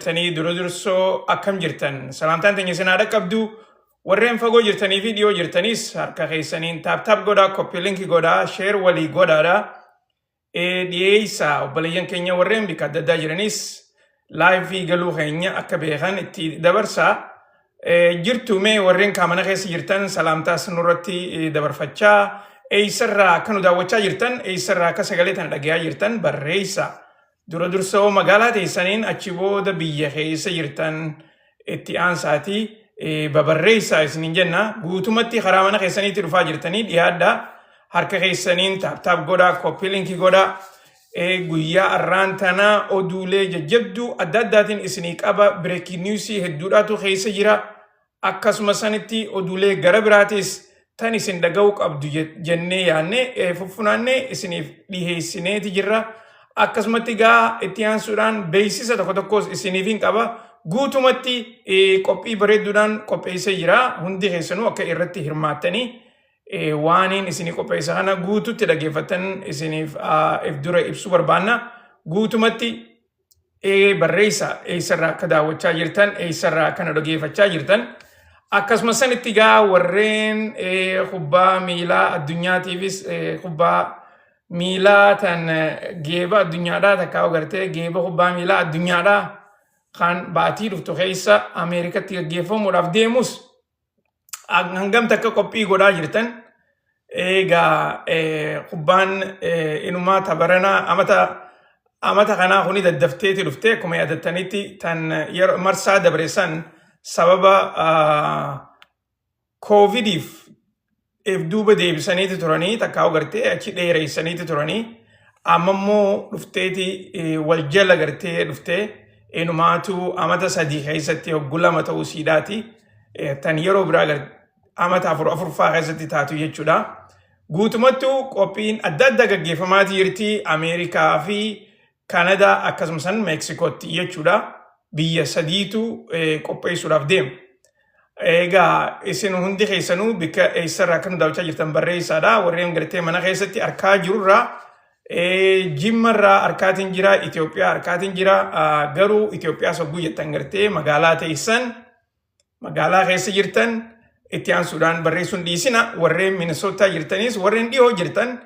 Tanii dura dursoo akkam jirtan? Salaamtaan teenya isin haa dhaqqabdu. Warreen fagoo jirtanii fi dhiyoo jirtanis harka keessaniin taap taap godhaa, koppii linkii godhaa, sheer walii godhaadha. Dhiyeessa obboleeyyan keenya warreen bikka adda addaa jiranis laayivii galuu keenya akka beekan itti dabarsaa. Jirtu mee warreen kaamana keessa jirtan salaamtaas nurratti dabarfachaa eessarraa akka nu daawwachaa jirtan eessarraa akka sagalee tana dhagayaa jirtan barreessa. Dura dursoo magaalaa teessaniin achi booda biyya keessa jirtan itti aansaatii babarreessaa isiniin jenna. Guutumatti karaa mana keessaniitti dhufaa jirtanii dhiyaadhaa. Harka keessaniin taap taap godhaa, koppii linkii godhaa. Guyyaa arraan tana oduulee jajjabduu adda addaatiin isinii qaba. Breaking news hedduudhaatu keessa jira. Akkasuma sanitti oduulee gara biraatis tan isin dhaga'uu qabdu jennee yaadne fuffunaannee isiniif dhiheessineeti jirra. Akkasumatti gaa itti aansuudhaan beeksisa tokko tokkos isiniif hin qaba. Guutumatti qophii bareedduudhaan qopheessee jira. Hundi keessanuu akka irratti hirmaattanii waaniin isinii qopheessa kana guututti dhaggeeffattan isiniif if dura ibsuu barbaanna. Guutumatti barreessa eessarraa akka daawwachaa jirtan eessarraa akka nu dhageeffachaa jirtan akkasuma sanitti gaa warreen kubbaa miilaa addunyaatiifis kubbaa miilaa tan geeba addunyaadhaa takkaa gartee geeba kubbaa miilaa addunyaadhaa kan baatii dhuftu keessa Ameerikatti gaggeeffamuudhaaf deemus hangam takka qophii godhaa jirtan egaa kubbaan inumaa tabaranaa amata amata kanaa kuni daddafteeti dhufte akkuma yaadattanitti tan yeroo marsaa dabre san sababa koovidiif if duuba deebisaniiti turanii takkaa gartee achi dheereessaniiti turanii amma immoo dhufteeti wal jala gartee dhuftee inumaatu amata 3 keessatti hoggu 2 ta'uu siidhaati tan yeroo biraa amata 4 afurfaa keessatti taatu jechuudha. Guutumattuu qophiin adda addaa gaggeeffamaati jirti Ameerikaa fi Kanadaa akkasumas Meeksikootti jechuudha. Biyya sadiitu qopheessuudhaaf deema. Egaa isin hundi keessanuu bikka eessarraa akka nu daawwachaa jirtan barreessaadha. Warreen gartee mana keessatti arkaa jirurraa Jimmarraa harkaatiin jira, Itoophiyaa harkaatiin jira. Garuu Itoophiyaa sogguu jettan gartee magaalaa teessan magaalaa keessa jirtan itti aansuudhaan barreessuun dhiisina. Warreen Minisootaa jirtanis warreen dhiyoo jirtan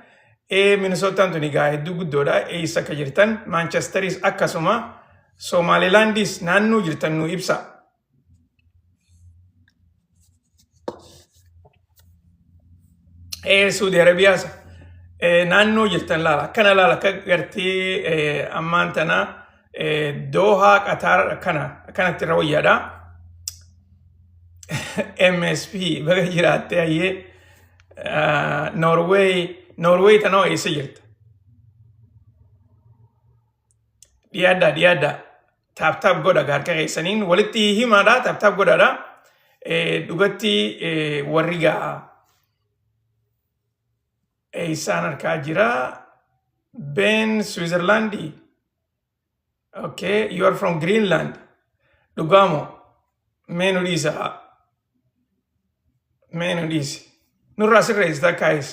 Minisootaan tun egaa hedduu guddoodha. Eessa akka jirtan Maanchasteris akkasuma Somaalilaandis naannoo jirtan nu ibsa. Suudi Arabiyaas naannoo jirtan laala akkana laala akka gartee ammaan tana Doohaa Qataar akkana akkanatti irra wayyaadha. MSP baga jiraatte hayyee Norway Norway tanoo eessa jirta? Dhiyaadhaa dhiyaadhaa. Taap taap godha harka keessaniin walitti himaadha taap taap godhaadha. Dhugatti warri gaa eessaan harkaa jira. Ben Switzerland. Okay, you are from Greenland. Dhugaamo mee nu dhiisa. Mee nu dhiisi. Nurraa sirreessita kaayis.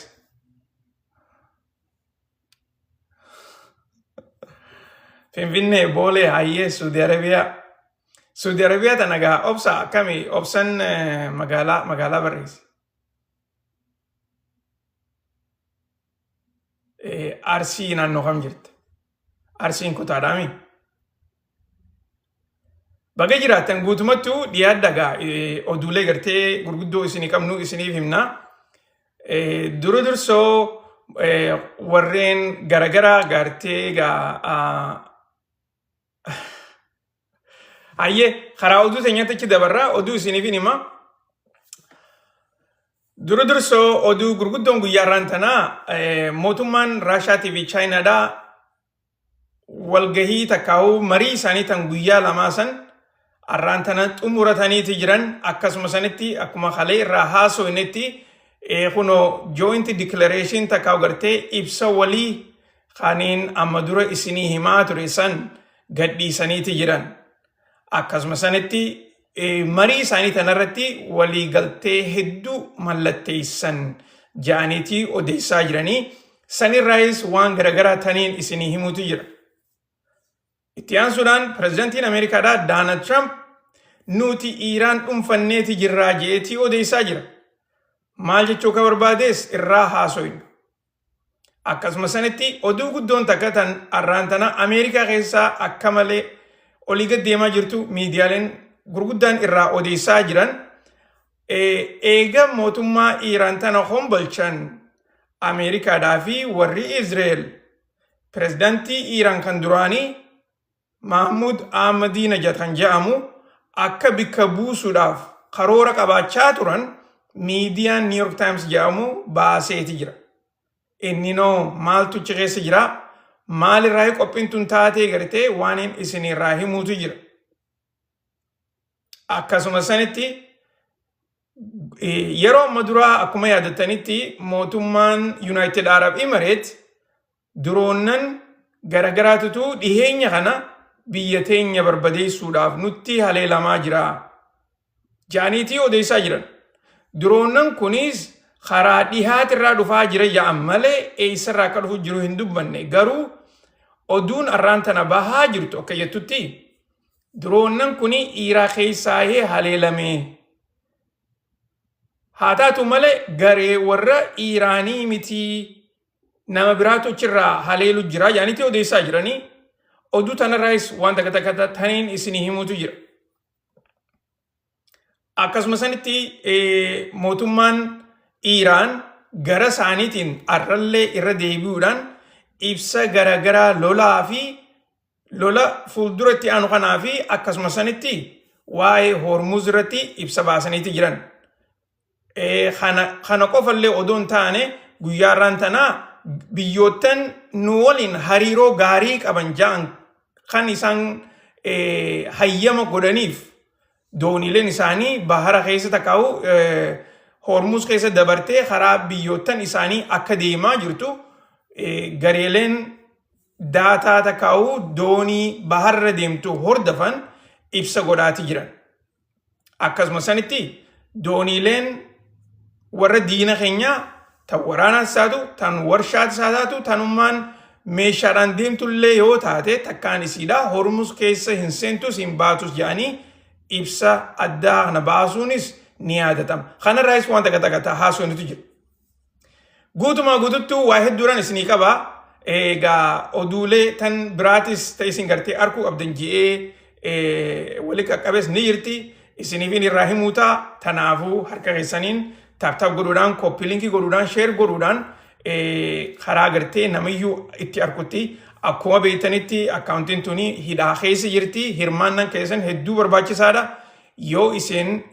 Finfinnee, Boolee, Hayyee, Suudi Arabiyaa. Suudi Arabiyaa tana gaa obsa akkami obsan magaalaa magaalaa barreessi. Arsii naannoo kam jirta? Arsiin kutaadhaami. Baga jiraattan guutumattuu dhiyaadha gaa oduulee gartee gurguddoo isinii qabnu isiniif himna. Dura dursoo warreen garagaraa gartee gaa hayyee karaa oduu teenyatti achi dabarraa oduu isiniif hin hima. Dura dursoo oduu gurguddoon guyyaa irraan tanaa mootummaan Raashaatii fi Chaayinaadhaa walgahii takkaa'uu marii isaanii tan guyyaa lamaa san arraan tana xumurataniiti jiran akkasuma sanitti akkuma kalee irraa haasoynetti kunoo joint declaration takkaa'u gartee ibsa walii kaniin amma dura isinii himaa ture san gadhiisaniiti jiran. Akkasuma sanitti marii isaanii tanarratti walii galtee hedduu mallatteessan ja'aniiti odeessaa jiranii. Sanirraayis waan garagaraa taniin isinii himuutu jira. Itti aansuudhaan pirezidantiin Ameerikaadhaa Daanald Tiraamp nuti Iiraan dhuunfanneeti jirraa jeetii odeessaa jira. Maal jechuu akka barbaadees irraa haasoyna. Akkasuma sanitti oduu guddoon takka tan arraan tana Ameerikaa keessaa akka malee olii gad deemaa jirtu, miidiyaaleen gurguddaan irraa odeessaa jiran, eega mootummaa Iiraan tana hombolchan Ameerikaadhaa fi warri Izreel pirezidaantii Iiraan kan duraanii Mahmud Ahmadinejad kan jedhamu akka bikka buusuudhaaf karoora qabaachaa turan miidiyaan New York Times jedhamu baaseeti jira. Inninoo maaltu achi keessa jira? Maalirraa qophiin tun taatee gartee waan isinirraa himuutu jira. Akkasuma sanitti yeroo amma duraa akkuma yaadattanitti mootummaan United Arab Emirates diroonnan garagaraatutu dhiheenya kana biyya teenya barbadeessuudhaaf nutti haleelamaa jira. Jaaniitii odeessaa jiran. Diroonnan kunis karaa dhihaatirraa dhufaa jira ja'an malee eessarraa akka dhufu jiru hin dubbanne. Garuu oduun arraan tana bahaa jirtu akka jettutti diroonnan kuni Iiraa keessaahee haleelame. Haa taatu malee garee warra Iiraanii mitii, nama biraatu achirraa haleelu jira jaaniitii odeessaa jiranii. Oduu tanarraayis waan takka takka taniin isinii himuutu jira. Akkasuma sanitti mootummaan Iiraan gara isaaniitiin arrallee irra deebi'uudhaan ibsa garaagaraa lolaa fi lola fuulduratti aanu kanaa fi akkasuma sanitti waa'ee Hormuz irratti ibsa baasaniiti jiran. Kana qofallee odoo hin taane, guyyaa irraan tanaa biyyoottan nu waliin hariiroo gaarii qaban ja'an kan isaan hayyama godhaniif dooniileen isaanii bahara keessa takkaa'u Hormuz keessa dabartee karaa biyyoottan isaanii akka deemaa jirtu gareeleen daataa takkaa'u doonii baharra deemtu hordofan ibsa godhaati jiran. Akkasuma sanitti dooniileen warra diina keenyaa tan waraanaas taatu, tan warshaas taatu, tanummaan meeshaadhaan deemtullee yoo taate takkaan isiidha Hormuz keessa hin seentus hin baatus jedhanii ibsa addaa kana baasuunis ni yaadatama. Kanarraayis waan takka takka haasofnitu jira. Guutumaa guututtuu waa hedduudhaan isinii qaba. Egaa oduulee tan biraatis ta'e isin gartee arkuu qabdan ji'ee wali qaqqabees ni jirti. Isiniif inni irraa himuu ta'a. Tanaafuu harka keessaniin tap tap godhuudhaan, copy link godhuudhaan, share godhuudhaan karaa gartee namiyyuu itti arkutti. Akkuma beektanitti akkaawuntiin tuni hidhaa keessa jirti. Hirmaannaan keessan hedduu barbaachisaadha. Yoo isin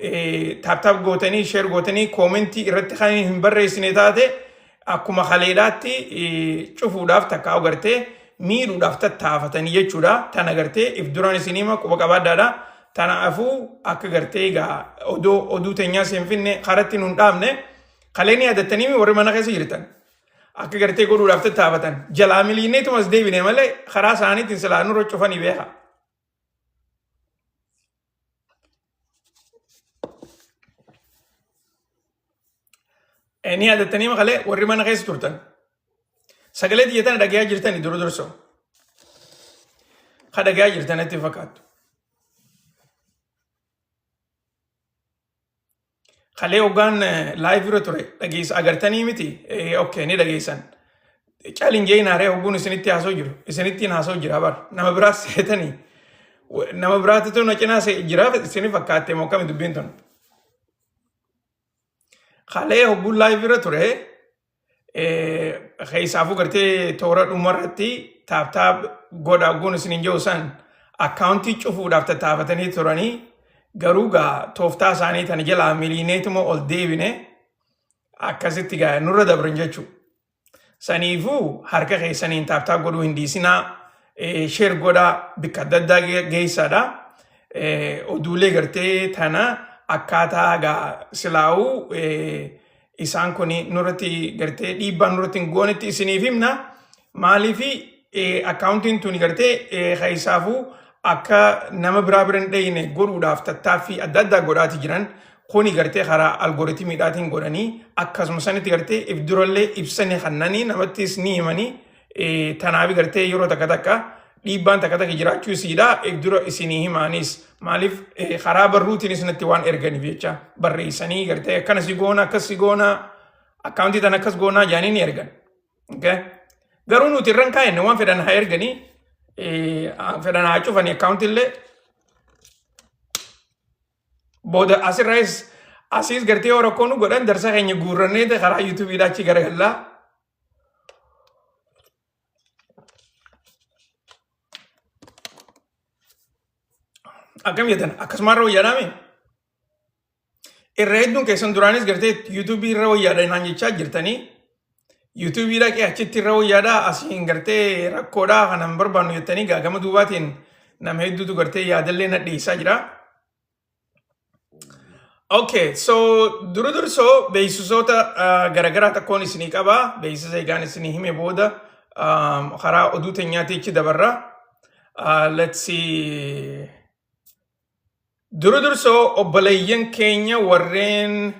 tap tap gootanii, share gootanii, koomentii irratti kan hin barreessine taate, akkuma kaleedhaatti cufuudhaaf takka agartee miidhuudhaaf tattaafatanii jechuudha. Tana gartee if duraan isin hima, quba qabaadhaadha. Tanaafuu akka gartee egaa odoo oduu teenyaas hin finne karatti nun dhaabne. Kalee ni yaadattanii warri mana keessa jirtan. Akka gartee godhuudhaaf tattaafatan. Jalaa miliineetumas deebine malee karaa isaaniitiin silaa nurra cufanii beeka. Ni yaadattanii maqalee warri mana keessa turtan. Sagalee xiyya tana dhagayaa jirtani dura dursoo. Ka dhagayaa jirtan itti fakkaattu. Kalee hoggaan live irra ture dhageessa agartanii miti? Okay, ni dhageessan. Calin jee naaree hogguun isinitti haasoo jiru. Isinittiin haasoo jira bar. Nama biraas seetanii. Nama biraatti na cinaa jira isini fakkaatte moo akkami dubbiin tun? Kalee hogguun live irra ture keessaafuu gartee toora dhumarratti tap tap godha hogguun isiniin jiru san akkaawuntii cufuudhaaf tattaafatanii turanii, garuu gaa tooftaa isaanii tana jalaa miliineetuma ol deebine, akkasitti gaa nurra dabran jechuudha. Saniifuu harka keessaniin tap tap godhuu hin dhiisinaa, share godhaa, bikka adda addaa geessaadha. Oduulee gartee tana akkaataa gaa silaa'uu isaan kun nurratti gartee dhiibbaa nurratti hin goonetti isiniif himna. Maaliifi akkaawuntiin tuni gartee keessaafuu akka nama biraa bira hin dhayine godhuudhaaf tattaaffii adda addaa godhaati jiran. Kuni gartee karaa algoritimiidhaatiin godhanii, akkasuma sanitti gartee if durallee ibsanii kannanii namattis ni himanii. Tanaafi gartee yeroo takka takka Dhiibbaan takka takka jiraachuu isiidha. Dura isinii himaanis maaliif karaa barruutiinis natti waan erganiif jecha barreessanii gartee akkana si goona, akkas si goona, akkaawuntii tan akkas goonaa jedhanii ni ergan. Okay? Garuu nuti irra hin kaa'enne, waan fedhan haa erganii, fedhan haa cufanii akkaawuntii illee. Booda asirraayis asiis gartee yoo rakkoo nu godhan darsa keenya guurrannee karaa yuutuubiidhaa achi garagallaa. Akkam jettan? Akkasumarra wayyaadhaame? Irra hedduun keessan duraanis gartee yuutuubii irra wayyaadha naan jechaa jirtanii. Yuutuubii dhaqee achitti irra wayyaadha, asiin gartee rakkoodha, kanan barbaannu jettanii gaagama duubaatiin nama hedduutu gartee yaadallee na dhiyeessaa jira. Okay, so dura dursoo beeksisoota garaagaraa tokkoon isinii qaba. Beeksisa egaan isinii hime booda karaa oduu teenyaatti achi dabarra. Let's see. Dura dursoo obboleeyyan keenya warreen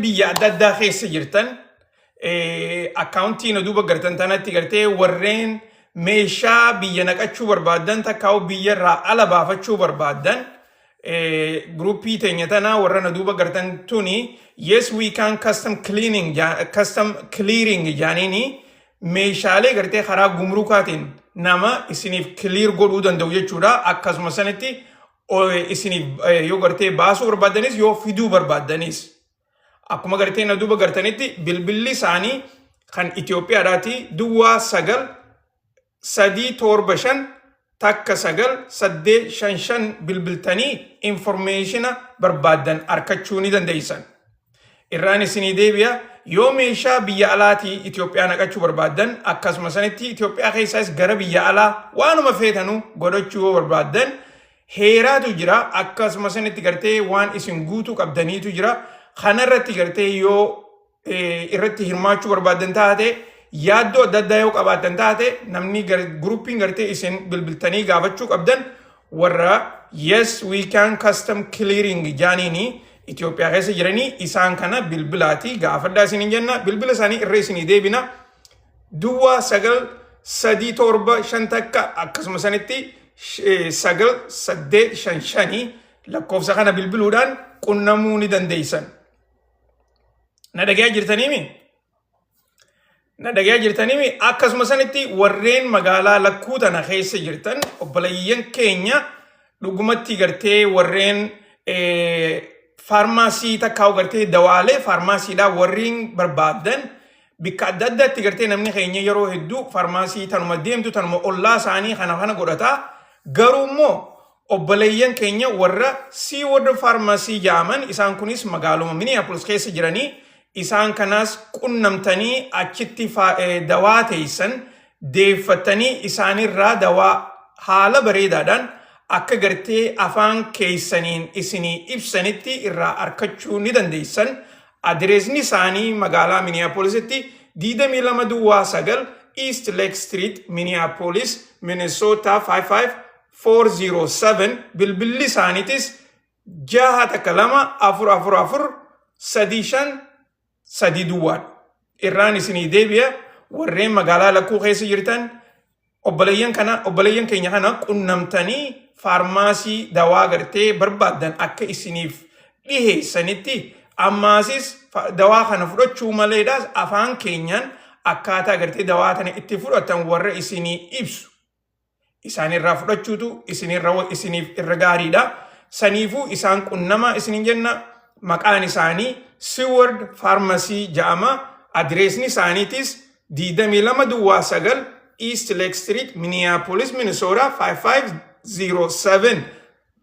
biyya adda addaa keessa jirtan, akkaawuntii na duuba gartan tanatti gartee warreen meeshaa biyya naqachuu barbaaddan takkaa'u biyya irraa ala baafachuu barbaaddan, gruppii teenya tana warra na duuba gartan tuni Yes We Can Custom Cleaning, Custom Clearing jaaniini meeshaalee gartee karaa gumrukaatiin nama isiniif clear godhuu danda'u jechuudha. Akkasuma sanitti isiniif yoo gartee baasuu barbaaddanis yoo fiduu barbaaddanis. Akkuma gartee na duuba gartanitti bilbilli isaanii kan Itoophiyaadhaati 09 3751 9855 bilbiltanii information barbaaddan argachuu ni dandeessan. Irraan isinii deebi'a, yoo meeshaa biyya alaatii Itoophiyaa naqachuu barbaaddan, akkasuma sanitti Itoophiyaa keessaas gara biyya alaa waanuma feetanuu godhachuu yoo barbaaddan, heeraatu jira, akkasuma sanitti gartee waan isin guutuu qabdaniitu jira. Kanarratti gartee yoo irratti hirmaachuu barbaaddan taate, yaaddoo adda addaa yoo qabaattan taate, namni guruppiin gartee isin bilbiltanii gaafachuu qabdan warra Yes We Can Custom Clearing jaaniini Itoophiyaa keessa jiranii isaan kana bilbilaatii gaafadhaa isiniin jenna. Bilbila isaanii irra isinii deebina, 09 37 51 akkasuma sanitti 9855, lakkoofsa kana bilbiluudhaan qunnamuu ni dandeessan. Na dhagayaa jirtaniimi? Na dhagayaa jirtaniimi? Akkasuma sanitti warreen magaalaa lakkuu tana keessa jirtan, obboleeyyan keenya dhugumatti gartee warreen faarmaasii takkaa'u gartee dawaalee faarmaasiidhaa warreen barbaadan, bikka adda addaatti gartee namni keenya yeroo hedduu faarmaasii tanuma deemtu, tanuma ollaa isaanii kana kana godhataa. Garuu immoo obboleeyyan keenya warra Seaward Pharmacy jedhaman, isaan kunis magaaluma Minneapolis keessa jiranii, isaan kanaas qunnamtanii achitti dawaa teessan deeffattanii isaanirraa dawaa haala bareedaadhaan akka gartee afaan keessaniin isinii ibsanitti irraa arkachuu ni dandeessan. Adireesni isaanii magaalaa Minneapolisitti 2209 East Lake Street, Minneapolis, Minnesota 55407. Bilbilli isaaniitis 612 444 3530dha. Irraan isinii deebi'a, warreen magaalaa lakkuu keessa jirtan obboleeyyan kana, obboleeyyan keenya kana qunnamtanii faarmaasii dawaa gartee barbaaddan akka isiniif dhiheessanitti, ammaasis dawaa kana fudhachuu maleedhaas afaan keenyaan akkaataa gartee dawaa tana itti fudhatan warra isinii ibsu isaanirraa fudhachuutu isinirra isiniif irra gaariidha. Saniifuu isaan qunnamaa isinin jenna. Maqaan isaanii Seward Pharmacy jedhama. Adireesni isaaniitis 2209 East Lake Street, Minneapolis, Minnesota 5507.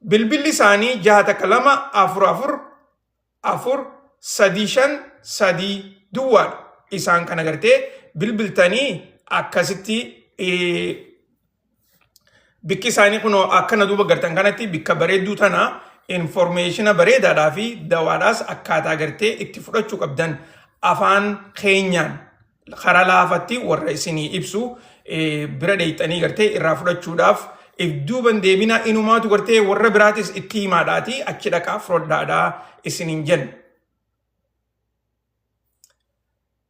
Bilbilli isaanii 612 444 3530dha. Isaan kana gartee bilbiltanii akkasitti bikki isaanii kunoo akkana duuba gartan kanatti bikka bareedduu tana information bareedaadhaa fi dawaadhaas akkaataa gartee itti fudhachuu qabdan afaan keenyaan karaa laafatti warra isinii ibsu bira dheeyxanii gartee irraa fudhachuudhaaf if duuban deebinaa. Inumaatu gartee warra biraatis itti himaadhaati achi dhaqaa fudhadhaadhaa isiniin jenna.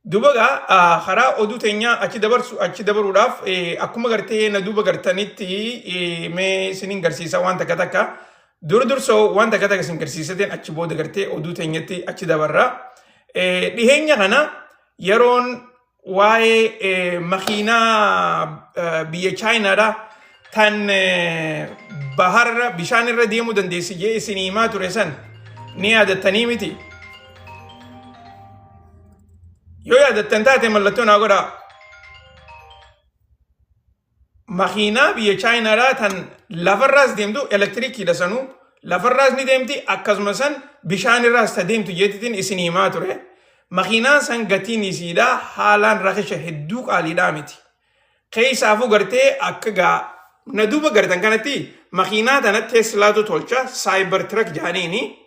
Duuba gaa karaa oduu teenyaa achi dabarsu achi dabaruudhaaf akkuma gartee na duuba gartanitti mee isiniin garsiisa waan takka takka. Dura dursoo waan takka takka isin garsiisateen achi booda gartee oduu teenyatti achi dabarra. Dhiheenya kana yeroon waa'ee makiinaa biyya Chaayinaadha tan baharra bishaan irra deemuu dandeessi jee isin himaa ture san ni yaadattanii miti. Yoo yaadattan taate mallattoo naa godhaa. Makiinaa biyya Chaayinaadhaa tan lafarraas deemtu elektirikiidha sanuu lafarraas ni deemti akkasuma san bishaan irraas ta deemtu jeetitiin isin himaa ture. Makiinaan san gatiin isiidhaa haalaan rakisha hedduu qaaliidhaa miti. Keessaafuu gartee akka gaa na duuba gartan kanatti makiinaa tana Teslaatu tolcha Cyber Truck jaaniini.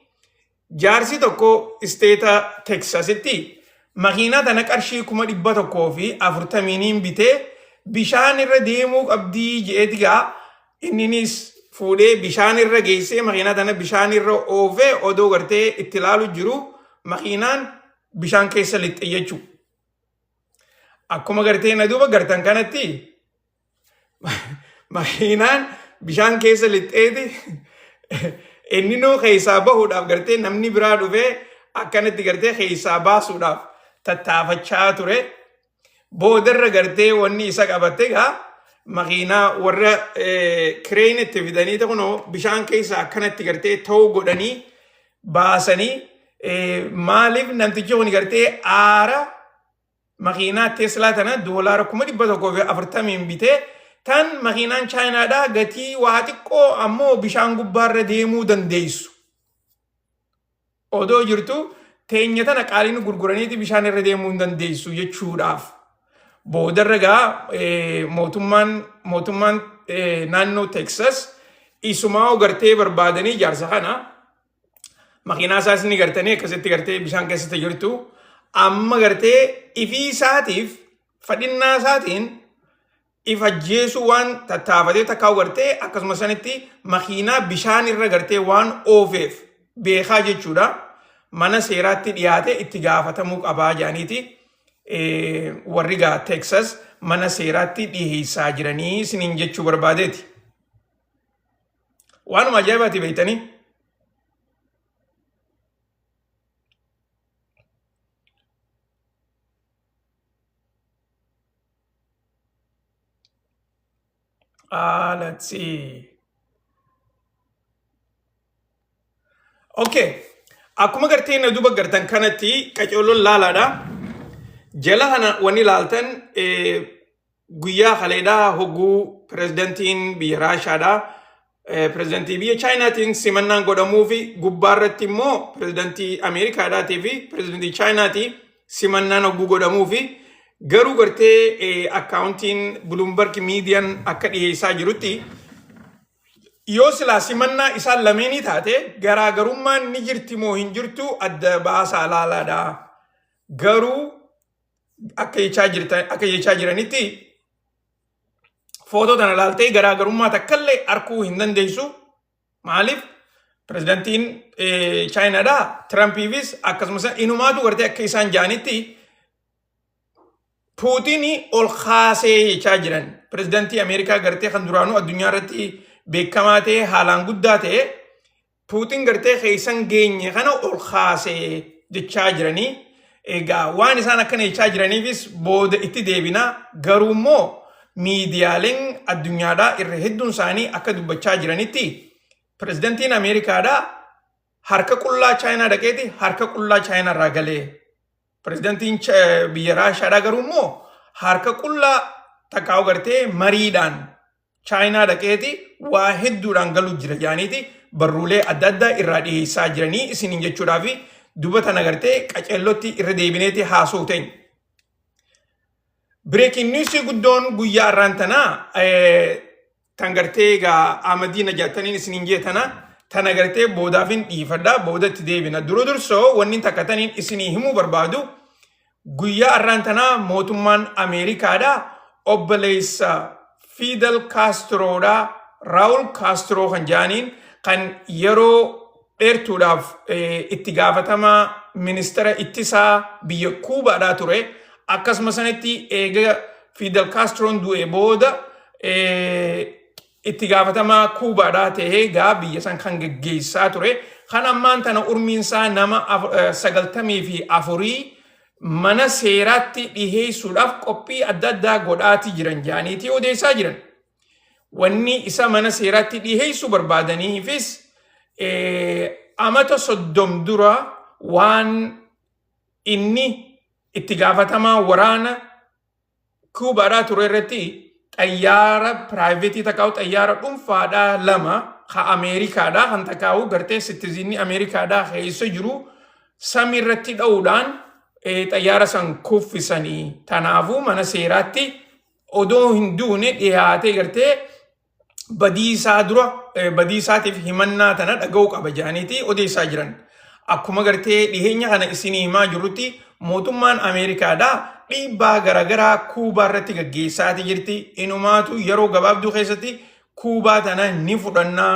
Jaarsi tokko isteeta Teksasitti makiinaa tana qarshii 140,000n bitee bishaan irra deemuu qabdii je'eeti gaa inninis fuudhee bishaan irra geessee makiinaa tana bishaan irra oofee odoo gartee itti ilaalu jiru makiinaan bishaan keessa lixxe jechuudha. Akkuma gartee na duuba gartan kanatti makiinaan bishaan keessa lixxeeti inninuu keessaa bahuudhaaf gartee namni biraa dhufee akkanatti gartee keessaa baasuudhaaf tattaafachaa ture. Boodarra gartee wanni isa qabatte egaa makiinaa warra kireeyina itti fidanii kunoo bishaan keessa akkanatti gartee ta'uu godhanii baasanii maaliif namtichi kun gartee aara makiinaa Teslaa tana doolaara 140,000n bitee tan makiinaan Chaayinaadhaa gatii waa xiqqoo ammoo bishaan gubbaarra deemuu dandeessu. Odoo jirtu teenya tana qaaliin gurguraniiti bishaan irra deemuu hin dandeessu jechuudhaaf. Boodarra gaa mootummaan naannoo Teksas isumaa gartee barbaadanii jaarsa kana makiinaa isaas ni gartanii akkasitti gartee bishaan keessatti jirtu amma gartee ifii isaatiif fadhinnaa isaatiin if ajjeesuu waan tattaafatee takkaa gartee akkasuma sanitti makiinaa bishaan irra gartee waan oofeef beekaa jechuudha. Mana seeraatti dhiyaate itti gaafatamuu qabaa jedhaniiti warri gaa Teksas mana seeraatti dhiheessaa jiranii isiniin jechuu barbaadeeti. Waanuma ajaa'ibaati beektanii. Ah, let's see. Okay. Akkuma gartee na duuba gartan kanatti qacooloon laalaadha. Jala kana wanni laaltan guyyaa kaleedhaa hogguu pirezidantiin biyya Raashaadhaa pirezidantii biyya Chaayinaatiin simannaan godhamuu fi gubbaa irratti immoo pirezidantii Ameerikaadhaatii fi pirezidantii Chaayinaatii simannaan hogguu godhamuu fi garuu gartee akkaawuntiin Bloomberg miidiyaan akka dhiyeessaa jirutti yoo silaa simannaa isaan lameenii taate garaagarummaan ni jirti moo hin jirtu adda baasaa laalaadha. Garuu akka jechaa jirtan akka jechaa jiranitti footoo tana laaltee garaagarummaa takkallee arguu hin dandeessu. Maaliif pirezidantiin Chaayinaadhaa Tirampiifis akkasumas inumaatu gartee akka isaan ja'anitti Puutiin ol kaasee jechaa jiran. Pirezidantii Ameerikaa gartee kan duraanuu addunyaa irratti beekamaa ta'e haalaan guddaa ta'e Puutiin gartee keessan geenye kana ol kaasee jechaa jiranii. Egaa waan isaan akkana jechaa jiraniifis booda itti deebina. Garuu immoo miidiyaaleen addunyaadhaa irra hedduun isaanii akka dubbachaa jiranitti pirezidantiin Ameerikaadhaa harka qullaa Chaayinaa dhaqeeti harka qullaa Chaayinaa irraa galee. Pirezidantiin biyya Raashaadhaa garuu immoo harka qullaa takkaa'u gartee mariidhaan Chaayinaa dhaqeeti waa hedduudhaan galuu jira jedhaniiti barruulee adda addaa irraa dhiyeessaa jiranii isiniin jechuudhaa fi duba tana gartee qaceellotti irra deebineeti haasa'u teenya. Breaking news guddoon guyyaa har'aan tanaa tan gartee egaa Ahmadii Najaataniin isiniin jee tana tana gartee boodaafin dhiifadha boodatti deebina. Dura dursoo wanni takka taniin isinii himuu barbaadu Guyyaa arraan tanaa mootummaan Ameerikaadha obboleessa Fidel Kaastroodha Raawul Kaastroo kan jedhaniin kan yeroo dheertuudhaaf itti gaafatamaa ministeera ittisaa biyya Kuubaadhaa ture Akkasuma sanatti eega Fidel Castroon du'e booda itti gaafatamaa Kuubaadhaa ta'ee gaa biyya san kan geggeessaa ture. Kan ammaan tana urmiin isaa nama 94 mana seeraatti dhiheessuudhaaf qophii adda addaa godhaati jiran jedhaniitii odeessaa jiran. Wanni isa mana seeraatti dhiheessuu barbaadaniifis amata 30 dura waan inni itti gaafatamaa waraana Kuubaadhaa ture irratti xayyaara private takkaa'u xayyaara dhuunfaadhaa lama ka Ameerikaadhaa kan takkaa'u gartee citizenni Ameerikaadhaa keessa jiru samii irratti dha'uudhaan xayyaara san kuffisanii tanaafuu mana seeraatti odoo hin duune dhiyaatee gartee badii isaa dura badii isaatiif himannaa tana dhaga'uu qaba jedhaniiti odeessaa jiran. Akkuma gartee dhiheenya kana isinii himaa jirrutti mootummaan Ameerikaadhaa dhiibbaa garaagaraa Kuubaa irratti gaggeessaati jirti. Inumaatu yeroo gabaabduu keessatti Kuubaa tana ni fudhannaa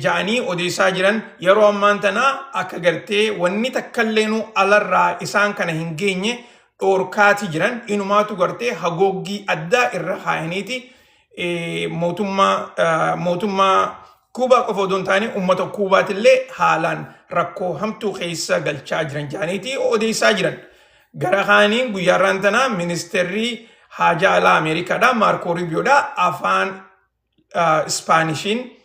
ja'anii odeessaa jiran. Yeroo ammaan tana akka gartee wanni takkalleenuu alarraa isaan kana hin geenye dhoorkaati jiran. Inumaatu gartee hagooggii addaa irra kaayaniiti mootummaa Kuubaa qofa odoo hin taane uummata Kuubaatillee haalaan rakkoo hamtuu keessa galchaa jiran jedhaniiti odeessaa jiran. Gara kaaniin guyyaarraan tana ministeerri haajaa alaa Ameerikaadhaa Maarkoo Ruubiyoodhaa afaan Ispaanishiin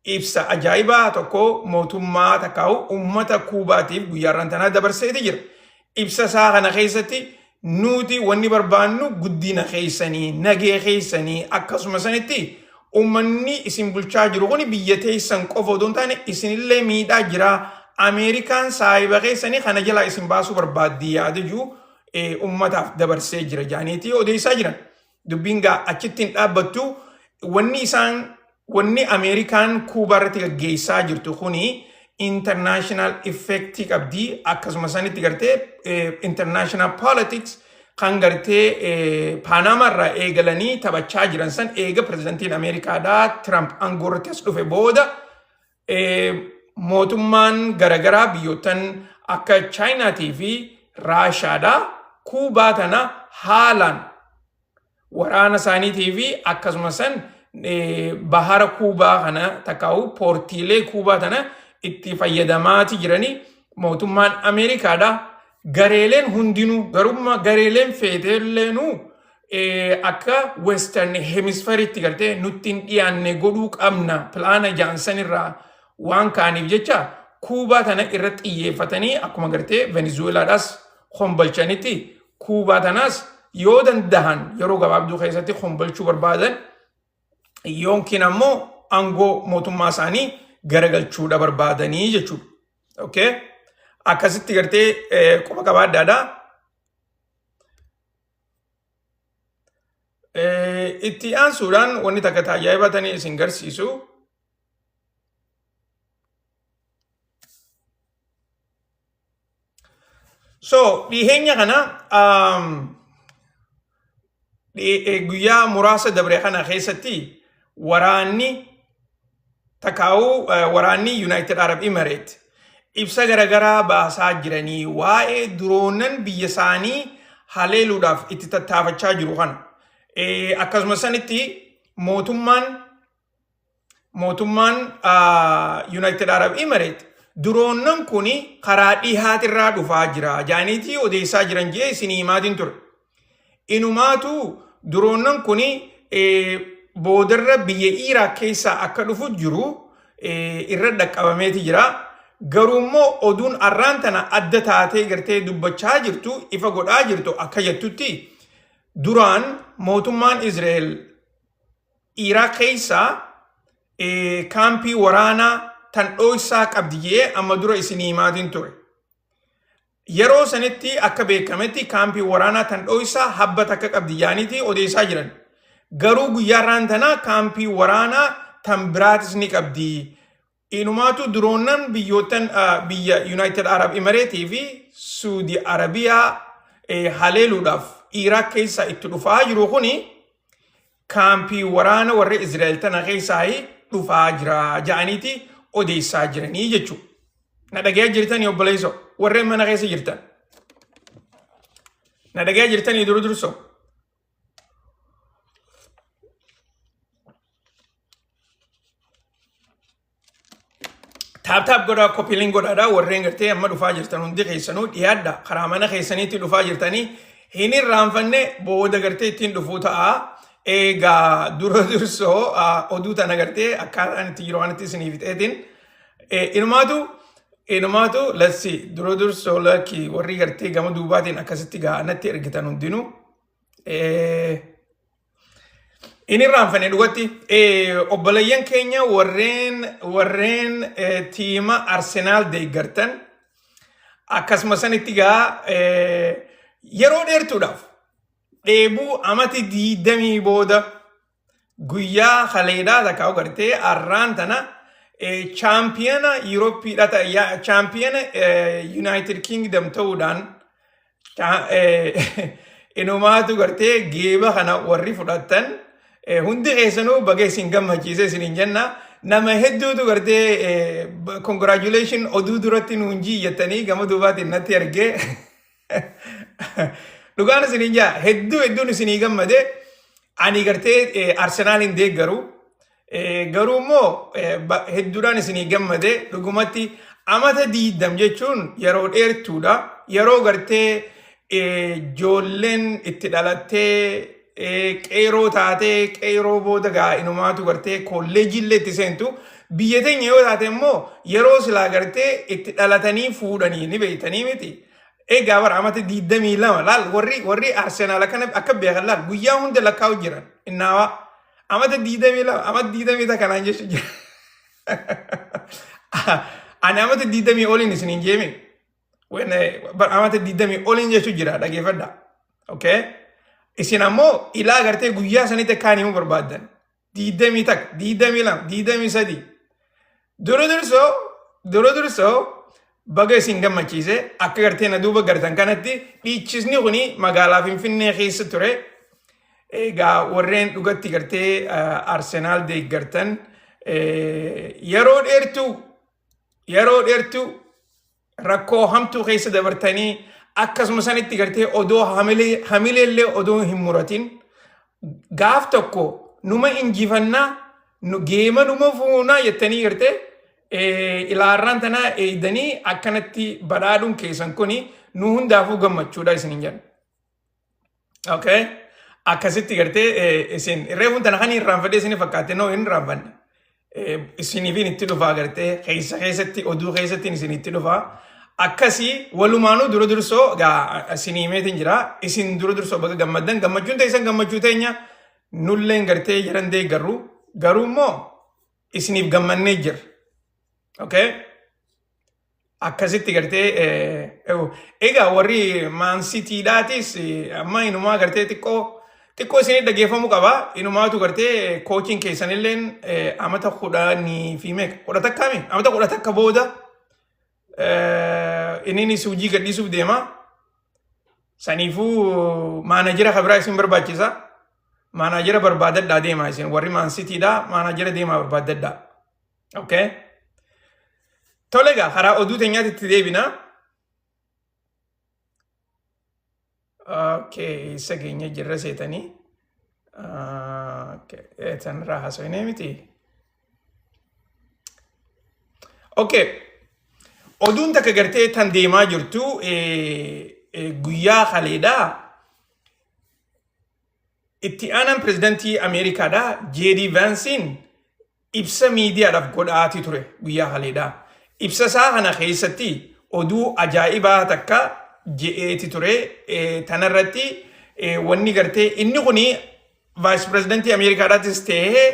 ibsa ajaa'ibaa tokko mootummaa takkaa'u uummata Kuubaatiif guyyaarraan tanaa dabarseeti jira. Ibsa isaa kana keessatti nuti wanni barbaannu guddina keessanii, nagee keessanii akkasuma sanitti uummanni isin bulchaa jiru kun biyya teessan qofa odoo hin taane isinillee miidhaa jira. Ameerikaan saahiba keessanii kana jalaa isin baasuu barbaaddi yaada jiru uummataaf dabarsee jira jedhaniiti odeessaa jiran. Dubbiin gaa achitti hin dhaabbattu. Wanni isaan wanni Ameerikaan Kuubaa irratti gaggeessaa jirtu kuni international effect qabdi. Akkasuma sanitti gartee international politics kan gartee Paanamaa irraa eegalanii taphachaa jiran san eega pirezidantiin Ameerikaadhaa Trump aangoo irratti as dhufe booda mootummaan garaagaraa biyyoottan akka Chaayinaatii fi Raashaadhaa Kuubaa tana haalaan waraana isaaniitii fi akkasuma san bahara Kuubaa kana takkaa'u poortiilee Kuubaa tana itti fayyadamaati jiranii mootummaan Ameerikaadha. Gareeleen hundinuu garummaa gareeleen feeteelleenuu akka Western Hemisphere'itti gartee nutti hin dhiyaanne godhuu qabna pilaana jaansan irraa waan ka'aniif jecha Kuubaa tana irra xiyyeeffatanii akkuma gartee Venezuelaadhaas kombolchanitti Kuubaa tanaas yoo dandahan yeroo gabaabduu keessatti kombolchuu barbaadan yookiin ammoo aangoo mootummaa isaanii garagalchuudha barbaadanii jechuudha. Okay? Akkasitti gartee quba qabaadhaadha. Itti aansuudhaan wanni takka taajaa'ibatanii isin garsiisu. So dhiheenya kana guyyaa muraasa dabre kana keessatti waraanni takaa'uu waraanni United Arab Emirates ibsa garaagaraa baasaa jiranii waa'ee duroonan biyya isaanii haleeluudhaaf itti tattaafachaa jiru kana. Akkasuma sanitti mootummaan United Arab Emirates duroonnan kun karaa dhihaatirraa dhufaa jira jaaniitii odeessaa jiran jee isinii himaatiin ture. Inumaatu duroonnan kun boodarra biyya Iraaq keessaa akka dhufu jiru irra dhaqqabameeti jira. Garuu immoo oduun arraan tana adda taatee gartee dubbachaa jirtu ifa godhaa jirtu akka jettutti duraan mootummaan Israa'el Iraaq keessaa kaampii waraanaa tan dhoysaa qabdi jee amma dura isinii himaatiin ture. Yeroo sanitti akka beekametti kaampii waraanaa tan dhoysaa habba takka qabdi jaaniiti odeessaa jiran. Garuu guyyaa irraan tanaa kaampii waraanaa tan biraatis ni qabdi. Inumaatu duroonnan biyyoottan biyya United Arab Emirates fi Saudi Arabiyaa haleeluudhaaf Iraaq keessaa itti dhufaa jiru kuni kaampii waraana warra Israa'el tana keessaa dhufaa jira ja'aniiti odeessaa jiranii jechuudha. Na dhagayaa jirtanii obboleessoo warreen mana keessa jirtan. Na dhagayaa jirtanii dura dursoo? Tap tap godhaa, copy link godhaadha. Warreen gartee amma dhufaa jirtan hundi keessanuu dhiyaadha. Karaa mana keessaniitti dhufaa jirtanii hin irraanfanne, booda gartee ittiin dhufuu ta'a. Egaa dura dursoo oduu tana gartee akkaataan itti jiru waan itti isinii fixeetiin inumaatu lassi dura dursoo lakki warri gartee gama duubaatiin akkasitti gaa natti ergitan hundinuu. Inni irraanfanne dhugatti obboleeyyan keenya warreen tiima Arsenaal deeggartan akkasuma sanitti gaa yeroo dheertuudhaaf dheebuu amati 20 booda guyyaa kaleedhaa takka gartee arraan tana chaampiyana Yuurooppiidha, chaampiyana United Kingdom ta'uudhaan inumaatu gartee geeba kana warri fudhattan hundi keessanuu baga isin gammachiise isiniin jenna. Nama hedduutu gartee "Congratulation oduu duratti nuun jettanii gama duubaatiin natti ergee. Dhugaan isiniin jaa, hedduu hedduun isinii gammade. Ani gartee Arsenaal hin deeggaru. Garuu immoo hedduudhaan isinii gammade. Dhugumatti amata 20 jechuun yeroo dheertuudha. Yeroo gartee ijoolleen itti dhalattee qeeroo taatee, qeeroo booda gaa inumaatu gartee kolleejiillee itti seentu. Biyya teenya yoo taate immoo yeroo silaa gartee itti dhalatanii fuudhanii ni beektanii miti. Egaa bara amata 22 laal, warri Arsenaal akkana akka beekan laal, guyyaa hunda lakkaa'u jiran innaawaa. Amata 22, amata diidamii takkanaan jechu jira. Ani amata 20 oliin isiniin jeeme. Amata 20 oliin jechu jira, dhageeffadha. Okay? Isin ammoo ilaa gartee guyyaa sanitti akkaan himuu barbaaddan. 21, 22, 23. Dura dursoo baga isin gammachiise. Akka gartee na duuba gartan kanatti dhiichisni kuni magaalaa Finfinnee keessa ture. Egaa warreen dhugatti gartee Arsenaal deeggartan yeroo dheertuu rakkoo hamtuu keessa dabartanii, akkasuma sanitti gartee odoo hamileellee odoo hin muratin gaaf tokko numa injifannaa, nu geema numa fuunaa jettanii gartee ilaarraan tanaa eeydanii akkanatti badhaadhuun keessan kuni nu hundaafuu gammachuudha isiniin jedha. Okay. Akkasitti gartee isin reefuun tana kan irraanfadhee isin fakkaate, noo hin irraanfanne. Isiniifin itti dhufaa, gartee keessa keessatti oduu keessatti isin itti dhufaa. Akkasii walumaanuu dura dursoo gaa isinii himeetiin jira. Isin dura dursoo baga gammaddan, gammachuun teessan gammachuu teenya, nulleen gartee jiran deeggarru, garuu immoo isiniif gammannee jira. Okay. Akkasitti gartee egaa warri Man Citydhaatis amma inumaa gartee xiqqoo xiqqoo isinii dhageeffamuu qaba. Inumaatu gartee coachiin keessanilleen amata 10 fi meeqa, 11 mi, amata 11 booda inninis hojii gadhiisuuf deema. Saniifuu maanajera kabiraa isin barbaachisa. Maanajera barbaadadhaa deema, isin warri Man Citydhaa maanajera deemaa barbaadadhaa. Okay. Tole, egaa karaa oduu teenyaatti itti deebina. Okay, isa keenya jirra seetanii. Okay, sanirraa haasofnee miti. Okay. Oduun takka gartee tan deemaa jirtu guyyaa kaleedhaa. Itti aanaan pirezidantii Ameerikaadhaa J.D. Vansiin ibsa miidiyaadhaaf godhaatii ture guyyaa kaleedhaa. Ibsa isaa kana keessatti oduu ajaa'ibaa takka je'eeti ture. Tanarratti wanni gartee inni kuni vice pirezidantii Ameerikaadhaatis ta'ee,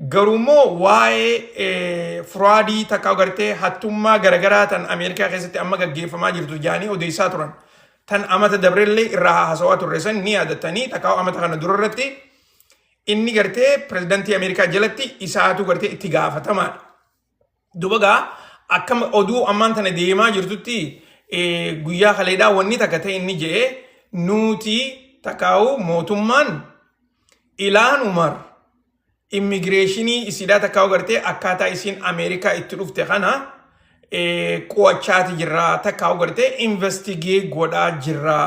garuu immoo waa'ee fraudii takka gartee hattummaa garaagaraa tan Ameerikaa keessatti amma gaggeeffamaa jirtu jaanii odeessaa turan. Tan amata dabrellee irraa haasawaa turre san ni yaadattanii, takka amata kana durarratti inni gartee pirezidantii Ameerikaa jalatti isaatu gartee itti gaafatamaadha. Duba gaa akka oduu ammaan tana deemaa jirtutti guyyaa kaleedhaa wanni takka ta'e inni je'e, nuti takkaa'u mootummaan Ilaan Umar immigireeshinii isiidhaa takkaa'u gartee akkaataa isiin Ameerikaa itti dhufte kana qo'achaati jirra, takkaa'u gartee investigate godhaa jirra.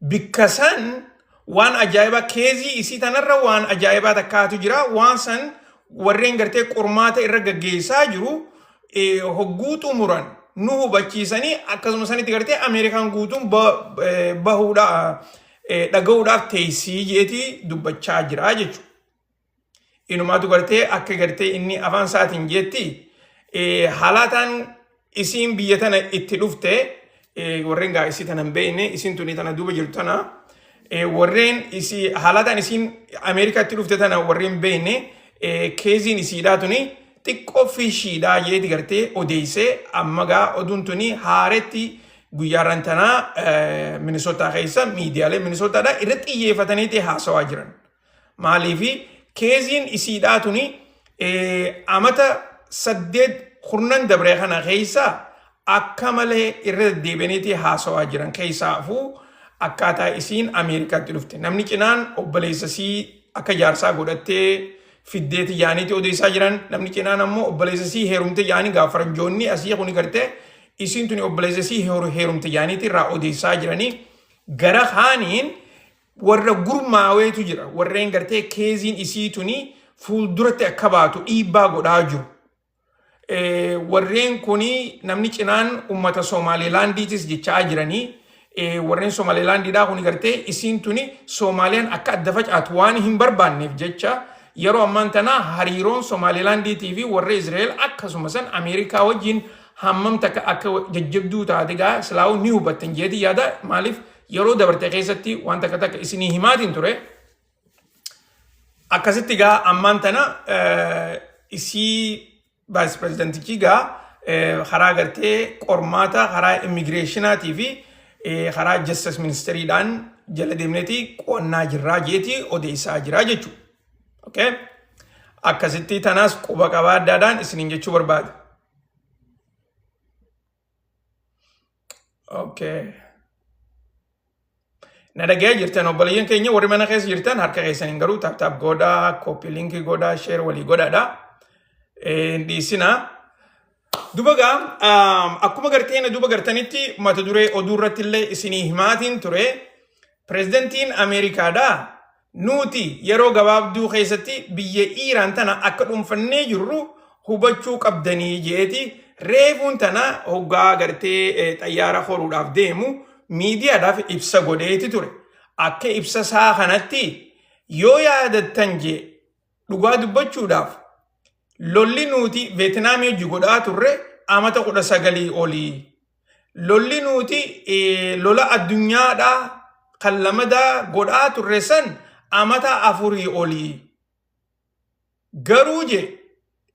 Bikka san waan ajaa'ibaa keezii isii tanarra waan ajaa'ibaa takkaatu jira. Waan san warreen gartee qormaata irra gaggeessaa jiru hogguu xumuran nu hubachiisanii akkasuma sanitti gartee Ameerikaan guutuun bahuudha dhaga'uudhaaf teessii jeetii dubbachaa jira jechuudha. Inumaatu gartee akka gartee inni afaan isaatiin jeetti haalaataan isiin biyya tana itti dhufte warreen gaa isii tana hin beekne isiin tuni tana duuba jirtu tana warreen isii haalaataan isiin Ameerikaatti dhufte tana warreen beekne keeziin isiidhaa tuni xiqqoo fishiidhaa jeeti gartee odeessee amma gaa oduun tuni haaretti guyyaarran tanaa Minisootaa keessa miidiyaalee Minisootaadhaa irratti xiyyeeffataniiti haasawaa jiran. Maaliifi keeziin isiidhaa tuni amata 8 kurnan dabre kana keessa akka malee irra deddeebi'aniiti haasawaa jiran keessaafuu akkaataa isiin Ameerikaatti dhufte. Namni cinaan obboleessa isii akka jaarsaa godhattee fiddeeti jaaniiti odeessaa jiran. Namni cinaan ammoo obboleessa isii heerumte jaanii gaafa faranjoonni asii kuni gartee isiin tuni obboleessa isii heerumte jaaniiti irraa odeessaa jiranii. Gara kaaniin warra gurmaaweetu jira. Warreen gartee keeziin isii tuni fuulduratti akka baatu dhiibbaa godhaa jiru. Warreen kuni namni cinaan ummata Somaalilaandiitis jechaa jiranii. Warreen Somaalilaandiidhaa kuni gartee isiin tuni Soomaaliyaan akka adda facaatu waan hin barbaanneef jecha yeroo ammaan tana hariiroon Somaalilaandiitii fi warra Israa'el akkasuma san Ameerikaa wajjin hammam takka akka jajjabduu taate gaa silaa'uu ni hubattan jeeti yaada maaliif yeroo dabarte keessatti waan takka takka isinii himaatiin ture. Akkasitti gaa ammaan tana isii vice presidentichi gaa karaa gartee qormaata karaa immigireeshinaatii fi karaa justice ministeriidhaan jala deemneeti qo'annaa jirraa jeeti odeessaa jiraa jechuudha. Okay? Akkasitti tanaas quba qabaaddaadhaan isiniin jechuu barbaada. Okay. Na dhagayaa jirtan obboleeyyan keenya warri mana keessa jirtan harka keessaniin garuu tap tap godhaa, copy link godhaa, share walii godhaadha. Hin dhiisinaa. Duba gaa akkuma gartee na duba gartanitti mata duree oduu irratti illee isinii himaatiin ture. Pireezidantiin Ameerikaadhaa nuti yeroo gabaabduu keessatti biyya Iiraan tana akka dhuunfannee jirru hubachuu qabdanii jeeti reefuun tana hoggaa gartee xayyaara horuudhaaf deemu miidiyaadhaaf ibsa godheeti ture. Akka ibsa isaa kanatti yoo yaadattan jee dhugaa dubbachuudhaaf lolli nuti Veetinaamii hojii godhaa turre amata 19 olii. Lolli nuti lola addunyaadhaa kan lamadaa godhaa turre san amata 4 olii. Garuu je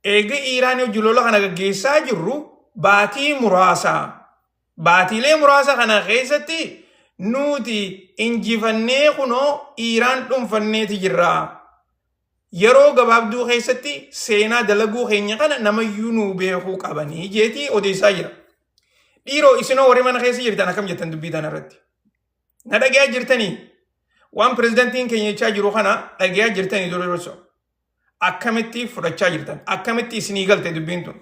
eega Iiraan hojii lola kana gaggeessaa jirru baatii muraasa. Baatiilee muraasa kana keessatti nuti injifannee kunoo Iiraan dhuunfanneeti jirra. Yeroo gabaabduu keessatti seenaa dalaguu keenya kana namayyuu nuu beekuu qabanii jeetii odeessaa jira. Dhiiroo isinoo warri mana keessa jirtan akkam jettan dubbii tana irratti? Na dhagayaa jirtanii? Waan pirezidantiin keenya jechaa jiru kana dhagayaa jirtanii dura dursa. Akkamitti fudhachaa jirtan? Akkamitti isinii galte dubbiin tun?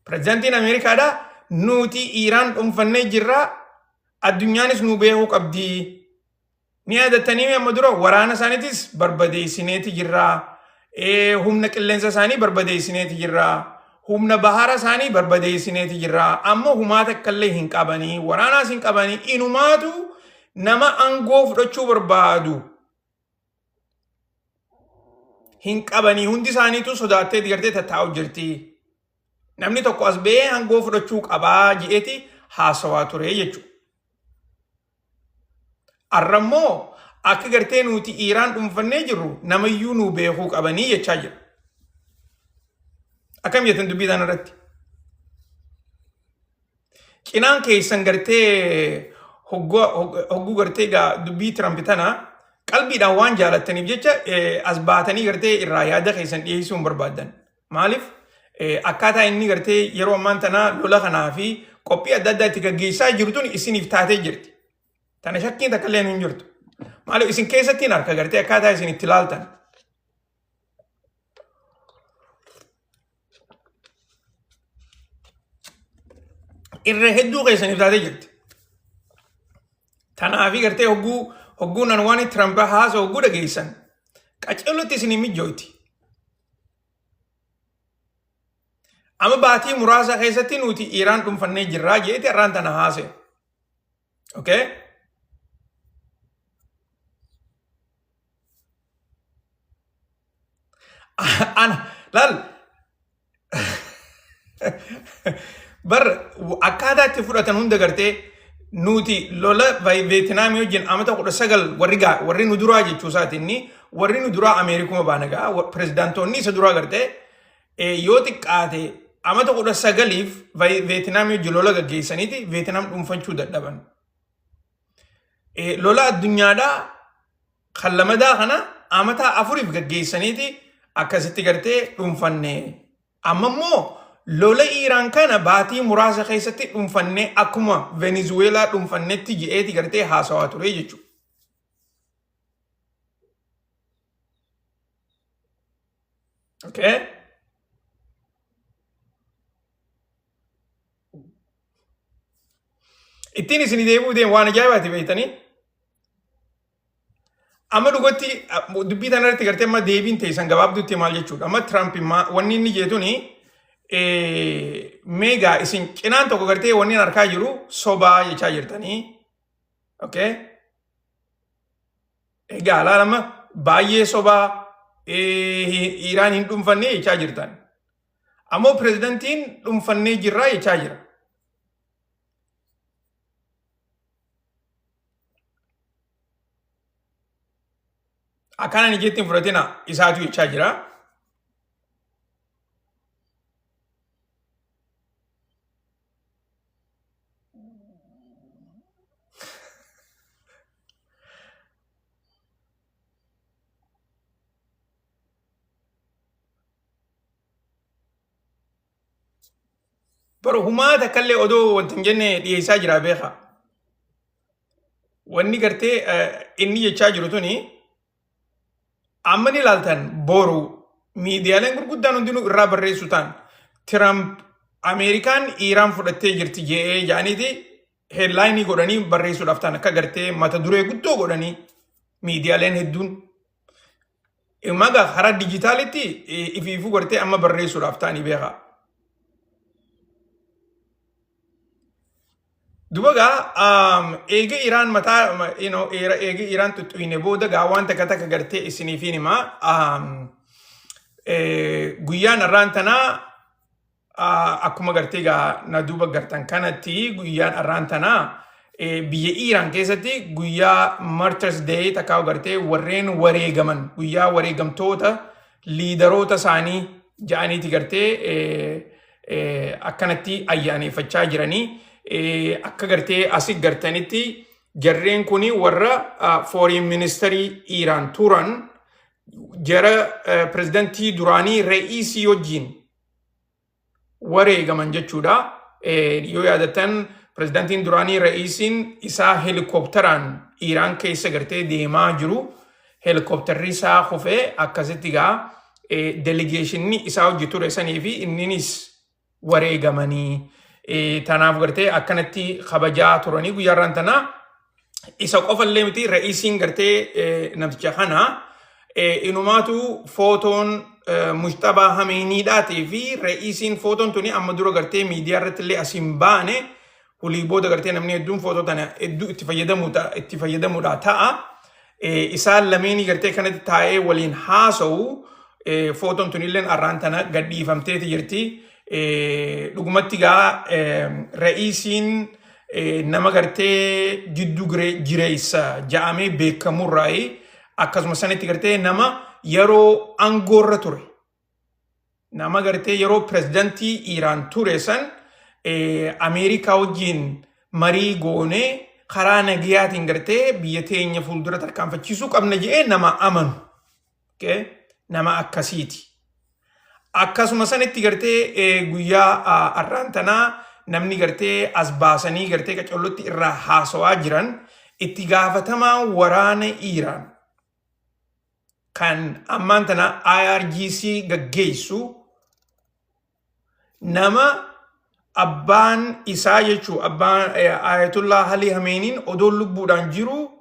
Pirezidantiin Ameerikaadhaa nuti Iiraan dhuunfannee jirra addunyaanis nu beekuu qabdi. Ni yaadattanii amma dura waraana isaaniitis barbadeessineeti jirra. Humna qilleensa isaanii barbadeessineeti jirra. Humna bahara isaanii barbadeessineeti jirra. Amma humaa takka illee hin qabanii, waraanaas hin qabanii, inumaatu nama aangoo fudhachuu barbaadu hin qabanii hundi isaaniitu sodaattee gartee tattaa'u jirti. Namni tokko as ba'ee aangoo fudhachuu qabaa je'eeti haasawaa ture jechuudha. Arra immoo akka gartee nuti Iiraan dhuunfannee jirru namayyuu nuu beekuu qabanii jechaa jira. Akkam jettan dubbii tana irratti? Cinaan keessan gartee hogguu gartee gaa dubbii Tiramp tana qalbiidhaan waan jaalattaniif jecha as baatanii gartee irraa yaada keessan dhiyeessuu hin barbaaddan. Maaliif akkaataa inni gartee yeroo ammaan tana lola kanaa fi qophii adda addaa itti gaggeessaa jiru tun isiniif taatee jirti. Tana shakkiin takka illee hin jirtu. Maaliif isin keessattiin harka gartee akkaataa isin itti ilaaltan. Irra hedduu keessaniif taatee jirti. Tanaafi gartee hogguu hogguun an waan Trump haasa hogguu dhageessan qaceellotti isin hin mijjooyti. Amma baatii muraasa keessatti nuti Iraan dhuunfannee jirraa jeeti har'aan tana haase. Okay? Ana laal bar akkaataa itti fudhatan hunda gartee nuti lola Veetinaamii wajjin amata 19 warri gaa warri nu duraa jechuu isaati inni warri nu duraa Ameerikuma baana gaa pirezidaantoonni isa duraa gartee yoo xiqqaate amata 19f Veetinaamii wajjin lola gaggeessaniiti Veetinaam dhuunfachuu dadhaban. Lola addunyaadhaa kan lamadaa kana amata 4f gaggeessaniiti akkasitti gartee dhuunfanne. Amma immoo lola Iiraan kana baatii muraasa keessatti dhuunfannee akkuma Venezuweelaa dhuunfannetti je'eeti gartee haasawaa ture jechuudha. Okay? Ittiin isin deebi'uu deemu waan ajaa'ibaati beektanii. Amma dhugatti dubbii tana irratti gartee amma deebiin teessan gabaabduutti maal jechuudha. Amma Tiraamp wanni inni jeetuni meegaa isin cinaan tokko gartee wanni inni harkaa jiru sobaa jechaa jirtanii. Okay? Egaa laala amma baay'ee sobaa Iraan hin dhuunfanne jechaa jirtan. Ammoo pirezidantiin dhuunfannee jirraa jechaa jira. Akkaan ani jetti hin fudhatina isaatu jechaa jira. Bara humaa takkallee odoo wanti hin jenne dhiyeessaa jira beeka. Wanni gartee inni jechaa jiru tuni amma ni ilaaltan boru miidiyaaleen gurguddaan hundinuu irraa barreessu ta'an Tiraamp Ameerikaan Iiraan fudhattee jirti je'ee jedhaniiti headline godhanii barreessuudhaaf ta'an akka gartee mata duree guddoo godhanii miidiyaaleen hedduun. Maga karaa dijitaalitti ifiifuu gartee amma barreessuudhaaf ta'anii beekaa. Duba gaa eega Iraan mataa you know, eega Iraan xuxxuyne booda gaa waan takka takka gartee isiniifiin himaa. Guyyaan har'aan tanaa akkuma gartee gaa na duuba gartan kanatti guyyaan har'aan tanaa biyya Iiraan keessatti guyyaa Martyrs Day takkaa gartee warreen wareegaman guyyaa wareegamtoota liidaroota isaanii ja'aniiti gartee akkanatti ayyaaneffachaa jiranii akka gartee asi gartanitti jarreen kuni warra foreign ministerii Iiraan turan jara pirezidantii duraanii Re'iisii wajjin wareegaman jechuudha. Yoo yaadattan pirezidantiin duraanii Re'iisiin isaa helikopteraan Iiraan keessa gartee deemaa jiru. Helikopterri isaa kufee akkasitti gaa delegeeshinni isaa hojii ture sanii fi inninis wareegamanii. Tanaaf gartee akkanatti kabajaa turanii guyyaa irraan tanaa isa qofallee miti re'iisiin gartee namticha kana inumaatu footoon Mujtabaa Hameeniidhaatii fi re'iisiin footoon tuni amma dura gartee miidiyaa irratti illee asiin baane hulii booda gartee namni hedduun footoo tana hedduu itti fayyadamuudha ta'a. Isaan lameenii gartee kanatti taa'ee waliin haasa'u footoon tunilleen arraan tana gadhiifamteeti jirti. Dhugumatti gaa re'iisiin nama gartee jiddu jireessa ja'amee beekamurraayi akkasuma sanitti gartee nama yeroo aangoorra ture nama gartee yeroo pirezidantii Iiraan ture san Ameerikaa wajjin marii goonee karaa nagayaatiin gartee biyya teenya fuuldura tarkaanfachiisuu qabna jedhee nama amanu. Okay? Nama akkasiiti. Akkasuma sanitti gartee guyyaa har'aan tanaa namni gartee as baasanii gartee qacollotti irraa haasawaa jiran itti gaafatamaa waraana Iiraan kan ammaan tana IRGC gaggeessu nama Abbaan isaa jechuu abbaan Ayatullah Ali Hameeniin odoo lubbuudhaan jiru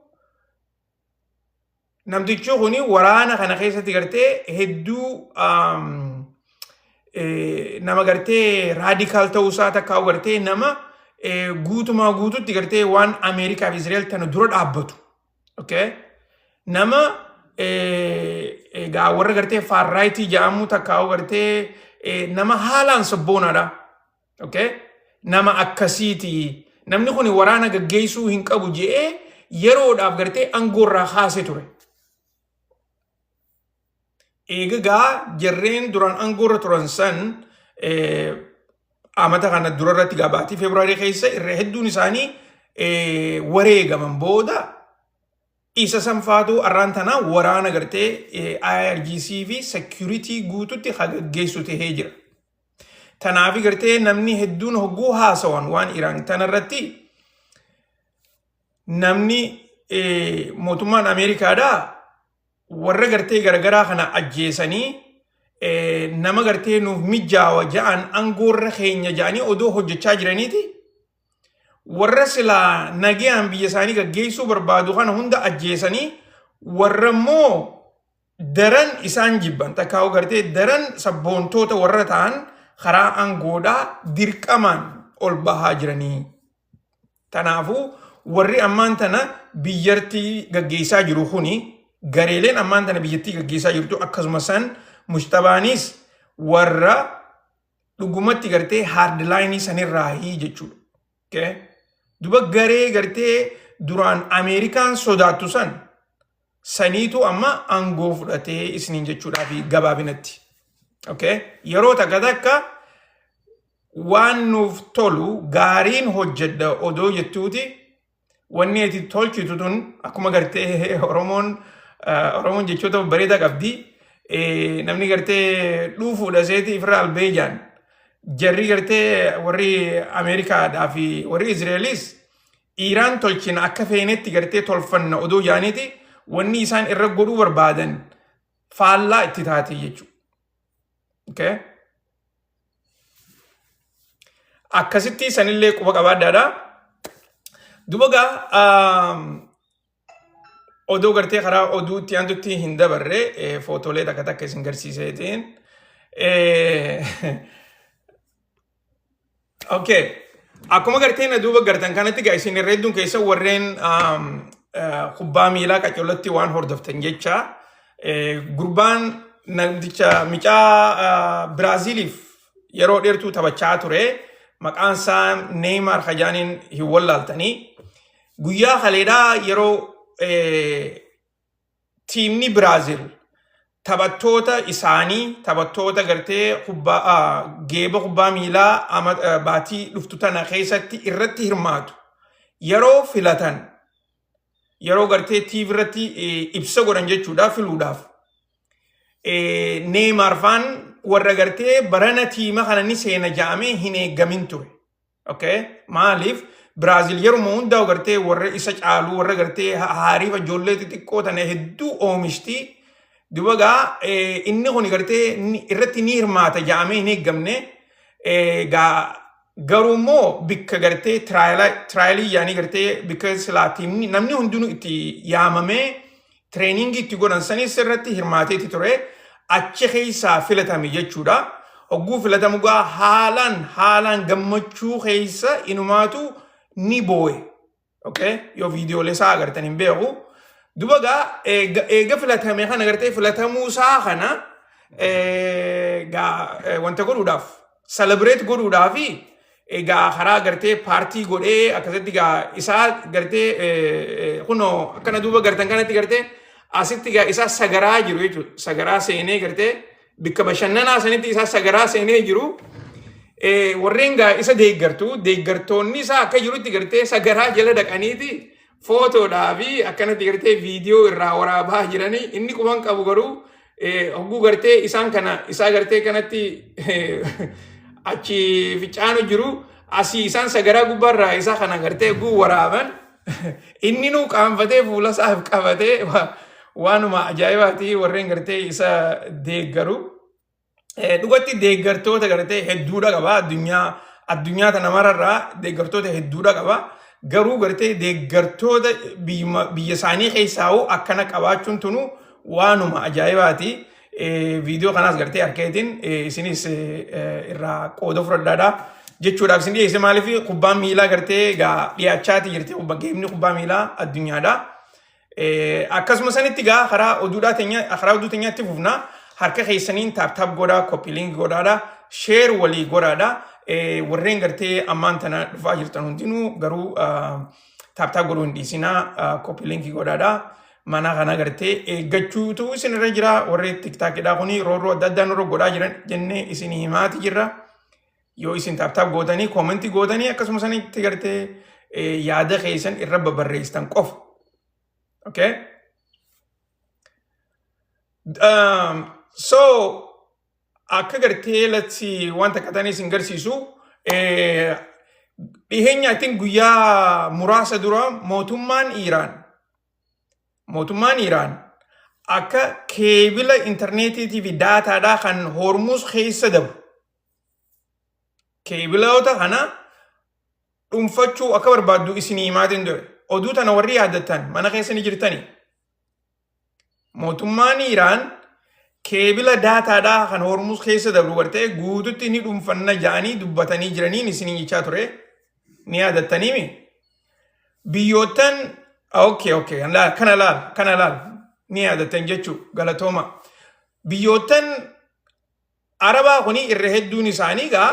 namtichi kuni waraana kana keessatti gartee hedduu nama gartee radical ta'uu isaa takkaa gartee nama guutumaa guututti gartee waan Ameerikaa fi Israa'el tana dura dhaabbatu. Okay? Nama egaa warra gartee far right jedhamu takkaa gartee nama haalaan sabboonaadha. Okay? Nama akkasiiti. Namni kun waraana gaggeessuu hin qabu je'ee yeroodhaaf gartee aangoorraa kaase ture. Eegaa jarreen duraan aangoorra turan san amata kana durarratti gabaatii Febraarii keessa irra hedduun isaanii wareegaman booda isa sanfaatu arraan tanaa waraana gartee IRGC fi security guututti gaggeessu tahee jira. Tanaaf gartee namni hedduun hogguu haasawan waan Iraan tanarratti namni mootummaan Ameerikaadhaa warra gartee garagaraa kana ajjeesanii nama gartee nuuf mijaawa ja'an aangoorra keenya ja'anii odoo hojjechaa jiraniiti warra silaa nagayaan biyya isaanii gaggeessuu barbaadu kana hunda ajjeesanii warra immoo daran isaan jibban takkaa'u gartee daran sabboontoota warra ta'an karaa aangoodhaa dirqamaan ol bahaa jiranii. Kanaafuu warri ammaan tana biyyattii gaggeessaa jiru kuni gareeleen ammaan tana biyyattii gaggeessaa jirtu akkasuma san Mujtabaanis warra dhugumatti gartee hardline sanirraahii jechuudha. Okay? Duba garee gartee duraan Ameerikaan sodaattu san saniitu amma aangoo fudhatee isiniin jechuudhaa fi gabaabinatti. Okay? Yeroo takka takka waan nuuf tolu gaariin hojjedha odoo jettuuti wanni ati tolchitu tun akkuma gartee Oromoon jechoota babbareedaa qabdi. Namni gartee dhuufuudha seeti ifirraa albee jaan. Jarri gartee warri Ameerikaadhaa fi warri Izraelis Iiraan tolchina akka feenetti gartee tolfanna odoo jaaniiti wanni isaan irra godhuu barbaadan faallaa itti taate jechuudha. Okay? Akkasitti sanillee quba qabaadhaadha. Duba gaa odoo gartee karaa oduu itti aantutti hin dabarre footoolee takka takka isin garsiiseetiin. Okay. Akkuma gartee na duuba gartan kanatti gaa isin irra hedduun keessa warreen kubbaa miilaa qacollotti waan hordoftan jecha gurbaan namticha micaa Biraaziiliif yeroo dheertuu taphachaa ture maqaan isaa Neeymaar Kajaaniin hin wallaaltanii guyyaa kaleedhaa yeroo tiimni Biraazil taphattoota isaanii taphattoota gartee kubbaa geeba kubbaa miilaa baatii dhuftu tana keessatti irratti hirmaatu yeroo filatan yeroo gartee TV irratti ibsa godhan jechuudha filuudhaaf. Neeymaar faan warra gartee barana tiima kana ni seena ja'amee hin eeggamin ture. Okay? Maaliif Biraazil yeruma hundaa gartee warra isa caalu warra gartee haariifa ijoollee xixiqqoo tana hedduu oomishti. Duba gaa inni kun gartee irratti ni hirmaata ja'amee hin eeggamne. Gaa garuu immoo bikka gartee trial yaanii gartee bikka silaa tiimni namni hundinuu itti yaamamee training itti godhan sanis irratti hirmaateeti ture. Achi keessaa filatame jechuudha. Hogguu filatamu gaa haalaan haalaan gammachuu keessa inumaatu ni boo'e. Okay? Yoo viidiyoolee isaa agartan hin beeku. Duba gaa eega filatame kana gartee filatamuu isaa kana gaa wanta godhuudhaaf celebrate godhuudhaafi egaa karaa gartee party godhee akkasitti gaa isaa gartee kunoo akkana duuba gartan kanatti gartee asitti gaa isaa sagaraa jiru jechuudha. Sagaraa seenee gartee bikka bashannanaa sanitti isaa sagaraa seenee jiru. Warreen gaa isa deeggartu deeggartoonni isaa akka jirutti gartee sagaraa jala dhaqaniiti footoodhaa fi akkanatti gartee viidiyoo irraa waraabaa jiranii inni quban qabu garuu hogguu gartee isaan kana isaa gartee kanatti achi ficaanu jiru asii isaan sagaraa gubbaarraa isaa kana gartee hogguu waraaban inni nu qaanfatee fuula isaaf qabatee waanuma ajaa'ibaati warreen gartee isa deeggaru. Dhugatti deeggartoota gartee hedduudha qaba addunyaa Addunyaa tana mararraa deeggartoota hedduudha qaba. Garuu gartee deeggartoota biyya isaanii keessaa hoo akkana qabaachuun tunu waanuma ajaa'ibaati. Viidiyoo kanaas gartee harkeetiin isinis irraa qooda fudhadhaadha jechuudhaaf isin dhiyeesse maaliif kubbaan miilaa gartee egaa dhiyaachaati jirti geemni kubbaa miilaa addunyaadha. Akkasuma sanitti gaa karaa oduudhaa teenya karaa oduu teenyaatti fufna harka keessaniin tap tap godhaa copy link godhaadha share walii godhaadha warreen gartee ammaan tana dhufaa jirtan hundinuu garuu tap tap godhuu hin dhiisinaa copy link godhaadha mana kana gartee eeggachuutu isin irra jira warri tiktaakidhaa kuni roorroo adda addaa nurra godhaa jiran jennee isin himaati jirra. Yoo isin tap tap gootanii koomentii gootanii akkasuma sanitti gartee yaada keessan irra babarreessitan qofa. Okay? So akka gartee let's see wanta akkatanii isin garsiisu dhiheenya I think guyyaa muraasa dura mootummaan Iiraan akka keebila intarneetiitii fi daataadhaa kan Hormuz keessa dabru keebiloota kana dhuunfachuu akka barbaaddu isinii himaatiin ture. Oduu tana warri yaaddattan mana keessa ni jirtani. Mootummaan Iiraan keebila daataadhaa kan Hormuz keessa dabru gartee guututti ni dhuunfanna jedhanii dubbatanii jiraniin isinii jechaa ture. Ni yaadattaniimi. Biyyoottan okay, kana laal, kana laal, ni yaadattan jechuu galatooma. Biyyoottan Arabaa kuni irra hedduun isaanii gaa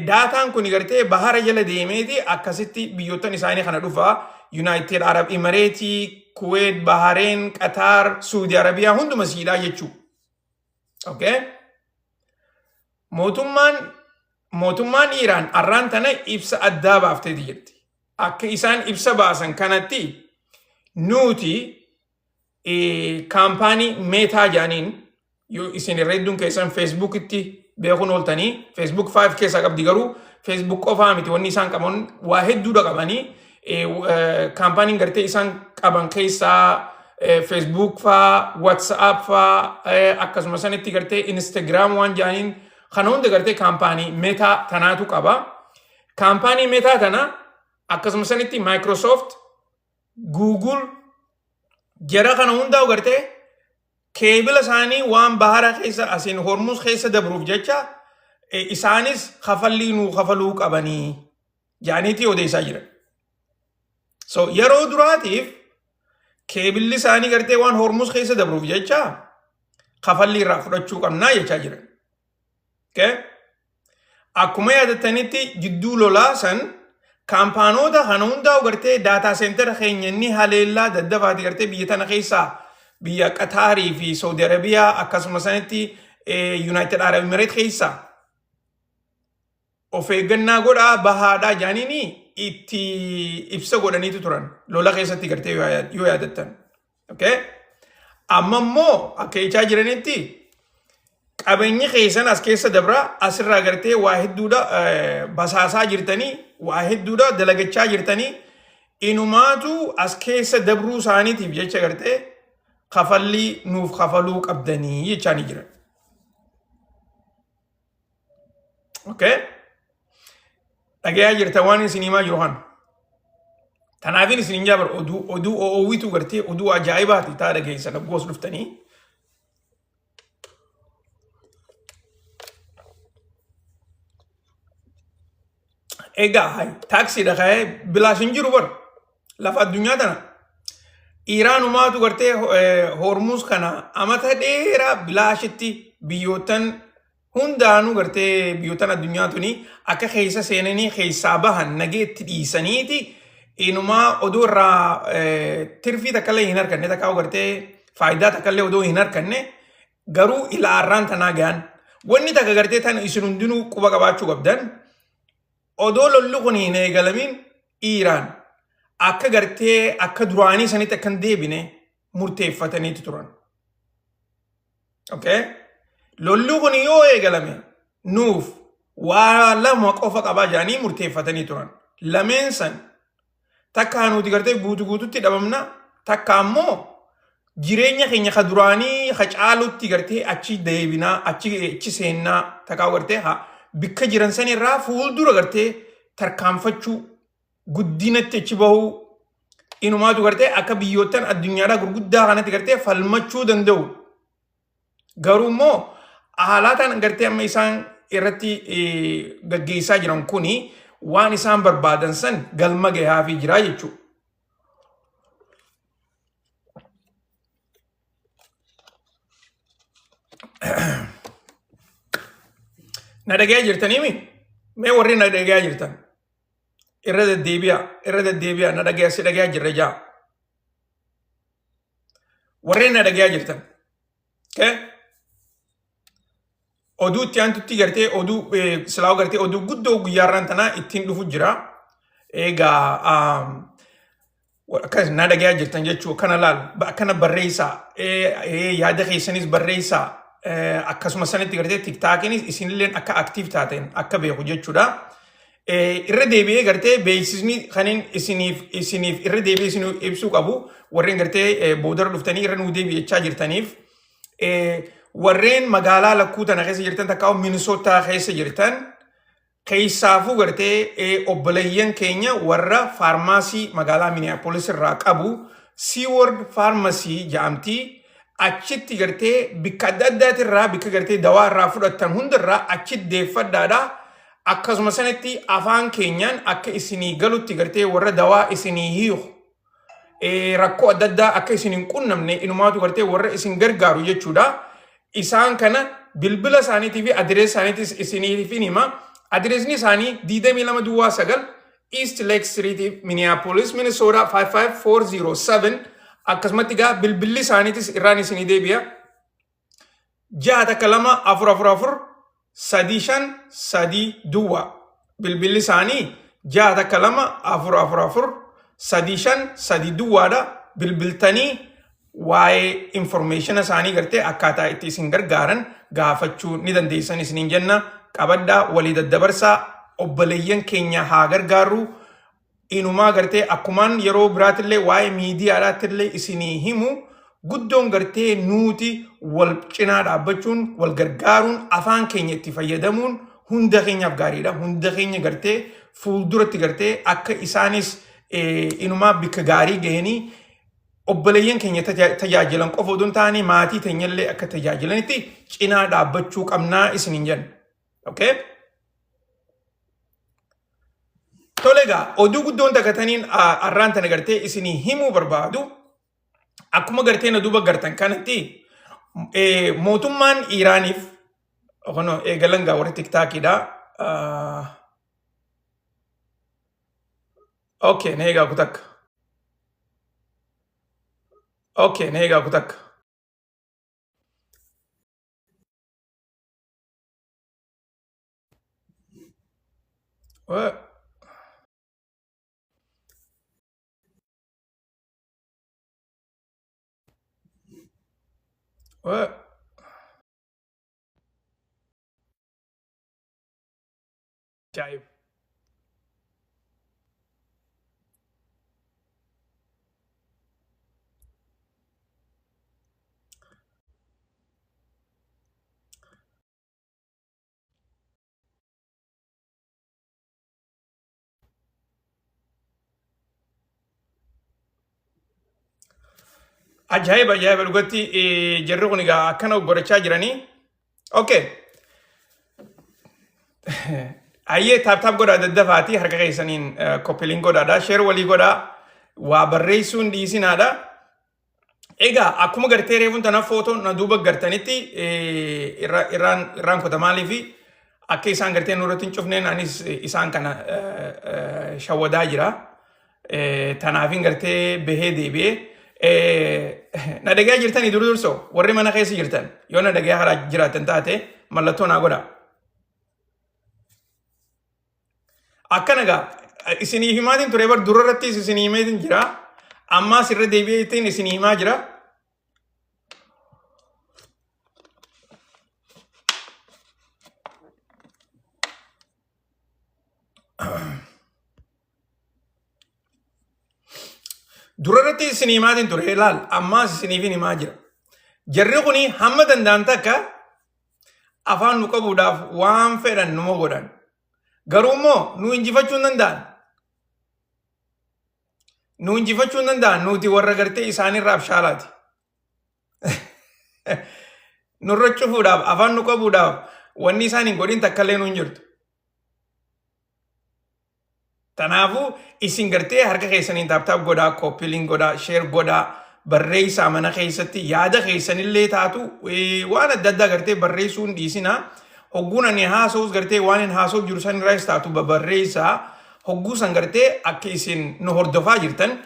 daataan kun gartee bahara jala deemeeti akkasitti biyyoottan isaanii kana dhufa. United Arab Emirates, Kuwait, Bahrain, Qatar, Saudi Arabiyaa hunduma siidhaa jechuu. Okay? Mootummaan Iiraan arraan tana ibsa addaa baafteeti jirti. Akka isaan ibsa baasan kanatti nuti kaampaanii Meta jedhaniin yoo isin irra hedduun keessan Facebookitti beekuun ooltanii Facebook 5 keessaa qabdi garuu Facebook qofaa miti wanni isaan qaban waa hedduudha qabanii kaampaaniin gartee isaan qaban keessaa Facebook faa, WhatsApp faa, akkasuma sanitti gartee Instagram waan jedhaniin kana hunda gartee kaampaanii Meta tanaatu qaba. Kaampaanii Meta tana akkasuma sanitti Microsoft, Google jara kana hundaa gartee keebila isaanii waan bahara keessa asiin Hormuz keessa dabruuf jecha isaanis kafallii nuu kafaluu qabanii jaaniitii odeessaa jiran. So yeroo duraatiif keebilli isaanii gartee waan Hormuz keessa dabruuf jecha kafallii irraa fudhachuu qabnaa jechaa jiran. Okay? Akkuma yaadattanitti jidduu lolaa san kaampaanoota kana hundaa gartee data center keenya inni haleellaa daddafaati gartee biyya tana keessaa biyya Qataarii fi Saudi Arabiyaa akkasuma sanitti United Arab Emirates keessaa of eeggannaa godhaa bahaadhaa jaaniini itti ibsa godhaniitu turan lola keessatti gartee yoo yaadattan. Okay? Amma immoo akka jechaa jiranitti qabeenyi keessan as keessa dabra asirraa gartee waa hedduudha basaasaa jirtanii waa hedduudha dalagachaa jirtanii inumaatu as keessa dabruu isaaniitiif jecha gartee kafallii nuuf kafaluu qabdanii jechaanii jiran. Okay? Dhagayaa jirtan waan isin himaa jiru kana. Tanaafin isin hin jaabar oduu oowwitu gartee oduu ajaa'ibaati taa dhageessan goos dhuftanii. Egaa hay taaksiidha ka'ee bilaash hin jiru bar lafa addunyaa tana. Iiraanumaatu gartee Hormuz kana amata dheeraa bilaashitti biyyoottan hundaanuu gartee biyyoottan addunyaa tuni akka keessa seenanii keessaa bahan nageetti dhiisaniiti inumaa oduu irraa tirfii takkallee hin harkanne takkaa gartee faayidaa takkallee oduu hin harkanne garuu ilaarraan tanaa gahan. Wanni takka gartee tan isin hundinuu quba qabaachuu qabdan odoo lolli kun hin eegalamin Iiraan akka gartee akka duraanii sanitti akka hin deebine murteeffataniitu turan. Okay? Lolli kun yoo eegalame nuuf waa lama qofa qabaa jedhanii murteeffatanii turan. Lameen san takka nuti gartee guutu guututti dhabamna takka ammoo jireenya keenya ka duraanii ka caalutti gartee achi deebinaa achi seennaa takka gartee ha bikka jiran sanirraa fuuldura gartee tarkaanfachuu guddinatti achi bahuu inumaatu gartee akka biyyoottan addunyaadhaa gurguddaa kanatti gartee falmachuu danda'u. Garuu immoo haalaataan gartee amma isaan irratti gaggeessaa jiran kuni waan isaan barbaadan san galma gahaafii jira jechuudha. Na dhagayaa jirtaniimi? Mee warri na dhagayaa jirtan irra deddeebi'a irra deddeebi'a na dhagayaa si dhagayaa jirra jaa. Warreen na dhagayaa jirtan. Okay? Oduu itti aantutti gartee oduu silaa gartee oduu guddoo guyyaarraan tanaa ittiin dhufu jira. Egaa akkas na dhagayaa jirtan jechuu kana laal akkana barreessaa yaada keessanis barreessaa akkasuma sanitti gartee tiktaakinis isinilleen akka aktiif taateen akka beeku jechuudha. Irra deebi'ee gartee beeksisni kanin isiniif irra deebi'ee isin ibsuu qabu warreen gartee boodarra dhuftanii irra nuu deebi'echaa jirtaniif warreen magaalaa lakkuu tana keessa jirtan takka Minisootaa keessa jirtan keessaafuu gartee obboleeyyan keenya warra faarmaasii magaalaa Minneapolis irraa qabu Seaward Pharmacy jedhamti achitti gartee bikka adda addaatirraa bikka gartee dawaa irraa fudhattan hundarraa achitti deeffadhaadha. Akkasuma sanitti afaan keenyaan akka isinii galutti gartee warra dawaa isinii hiiku rakkoo adda addaa akka isin hin qunnamne inumaatu gartee warra isin gargaaru jechuudha. Isaan kana bilbila isaaniitii fi adireessa isaaniitis isiniif hin hima. Adireesni isaanii 22 duwwaa 9 East Lake Street, Minneapolis, Minnesota 55407 akkasumatti egaa bilbilli isaaniitis irraan isinii deebi'a. 6 takka 2 4 4 4 3 5 3 duwwaa. Bilbilli isaanii 6 takka 2 4 4 4 3 5 3 duwwaadha. Bilbiltanii waa'ee information isaanii gartee akkaataa itti isin gargaaran gaafachuu ni dandeessan isiniin jenna. Qabadhaa walii daddabarsaa obboleeyyan keenya haa gargaarru. Inumaa gartee akkumaan yeroo biraatillee waa'ee miidiyaadhaattillee isinii himu guddoon gartee nuuti wal cinaa dhaabbachuun wal gargaaruun afaan keenya itti fayyadamuun hunda keenyaaf gaariidha. Hunda keenya gartee fuulduratti gartee akka isaanis inumaa bikka gaarii gahanii obboleeyyan keenya tajaajilan qofa odoo hin taane maatii teenyallee akka tajaajilanitti cinaa dhaabbachuu qabnaa isiniin jenna. Okay? Tole egaa oduu guddoon takataniin arraan tana gartee isinii himuu barbaadu akkuma gartee na duuba gartan kanatti mootummaan Iiraaniif kunoo eegalan gaa warri tiktaakiidha. Okay, na eegaa kutakka. Okay, na eegaa kutakka. What? What? Ajaa'ib. Ajaa'iba ajaa'iba dhugatti jarri kun egaa akkana godhachaa jiranii. Okay. Ayyee tap tap godhaa daddafaatii harka keessaniin koppiliin godhaadha. Share walii godhaa. Waa barreessuun dhiisinaadha. Egaa akkuma gartee reefuun tana footoon na duuba gartanitti irraan irraan kota maaliifi akka isaan gartee nurratti hin cufneen anis isaan kana shawwadaa jira. Tanaafin gartee bahee deebi'ee na dhagayaa jirtanii dur dursoo warri mana keessa jirtan yoo na dhagayaa karaa jiraatan taate mallattoo naa godha. Akkana egaa isinii himaatiin ture bar dura irrattis isinii himeetiin jira. Ammaas irra deebi'eetiin isinii himaa jira. Dura irratti isinii himaatiin ture ilaal ammaas isiniif himaa jira. Jarri kuni hamma danda'an takka Afaan nu qabuudhaaf waan fedhan numa godhan. Garuu immoo nu injifachuu hin danda'an. Nu injifachuu hin danda'an. Nuti warra gartee isaanirraa abshaalaati. Nurra cufuudhaaf, afaan nu qabuudhaaf wanni isaan hin godhin takkallee nu hin jirtu. Tanaafuu isin gartee harka keessaniin tap tap godhaa, copy link godhaa, share godhaa, barreessaa mana keessatti yaada keessanillee taatu waan adda addaa gartee barreessuu hin dhiisinaa. Hogguun ani haasa'us gartee waan hin haasa'u jiru san irraas taatu babarreessaa. Hogguu san gartee akka isin nu hordofaa jirtan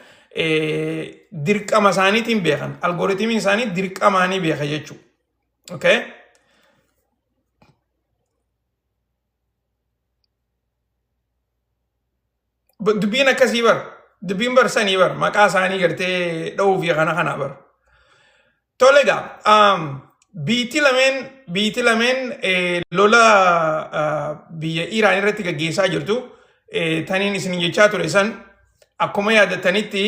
dirqama isaaniitiin beekan. Algoritimiin isaanii dirqamaanii beeka jechuudha. Okay? Dubbiin akkasii bar. Dubbiin bar sanii bar. Maqaa isaanii gartee dha'uu fi kana kana bar. Tole egaa biitti lameen lola biyya Iraan irratti gaggeessaa jirtu taniin isin jechaa ture san akkuma yaadattanitti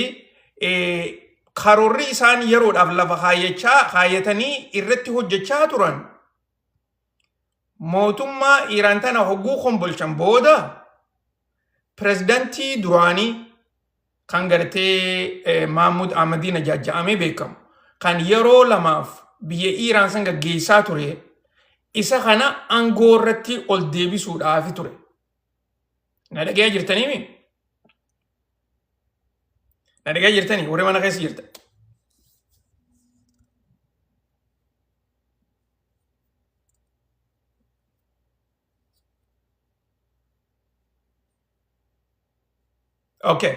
karoorri isaan yeroodhaaf lafa kaayyachaa kaayyatanii irratti hojjechaa turan mootummaa Iraan tana hogguu kombolchan booda pirezidantii duraanii kan gartee Mahmud Ahmadinejad jedhamee beekamu kan yeroo lamaaf biyya Iraan san gaggeessaa ture isa kana aangoo irratti ol deebisuudhaafi ture. Na dhagayaa jirtaniimi? Na dhagayaa jirtanii warri mana keessa jirtan? Okay.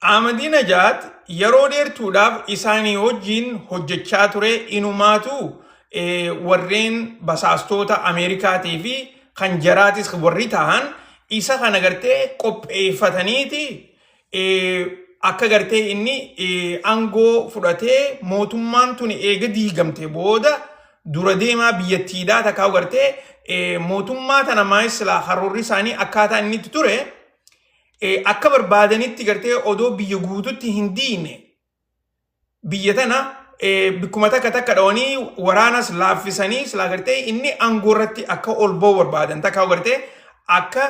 Ahmadinejad yeroo dheertuudhaaf isaanii wajjin hojjechaa ture inumaatu warreen basaastoota Ameerikaatii fi kan jaraatis warri ta'an isa kana gartee qopheeffataniiti akka gartee inni aangoo fudhatee mootummaan tuni eega diigamte booda dura deemaa biyyattiidhaa takkaa gartee mootummaa tana maayis silaa karoorri isaanii akkaataa inni itti ture akka barbaadanitti gartee odoo biyya guututti hin diine biyya tana bikkuma takka takka dhawanii waraanas laaffisanii silaa gartee inni aangoo irratti akka ol ba'u barbaadan takka gartee akka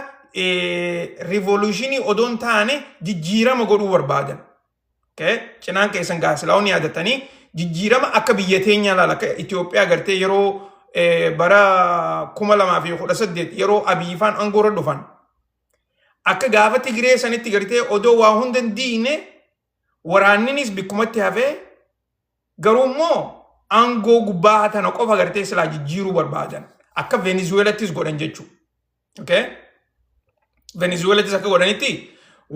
rivoluushinii odoo hin taane jijjiirama godhuu barbaadan. Okay? Cinaan keessan gaa silaa ni yaadattanii jijjiirama akka biyya teenyaa laala akka Itoophiyaa gartee yeroo bara 2018 yeroo Abiyyifaan aangoo irra dhufan akka gaafa Tigiree sanitti gartee odoo waa hunda hin diigne waraanninis bikkumatti hafee garuu immoo aangoo gubbaa tana qofa gartee silaa jijjiiruu barbaadan akka Venezuelattis godhan jechuudha. Okay? Venezuelattis akka godhanitti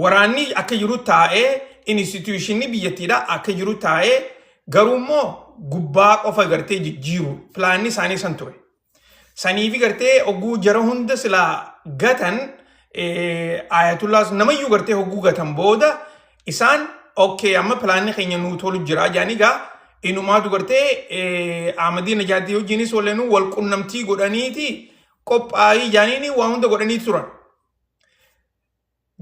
waraanni akka jiru taa'ee instituushinni biyyattiidha akka jiru taa'ee garuu immoo gubbaa qofa gartee jijjiiru pilaanni isaanii san ture. Saniifi gartee hogguu jara hunda silaa gatan ayatullaas namayyuu gartee hogguu gatan booda isaan okay amma pilaanni keenya nuu tolu jira jedhanii gaa inumaatu gartee Ahmadii Najaadii wajjinis waliinuu wal qunnamtii godhaniiti qophaa'ii jedhaniini waa hunda godhanii turan.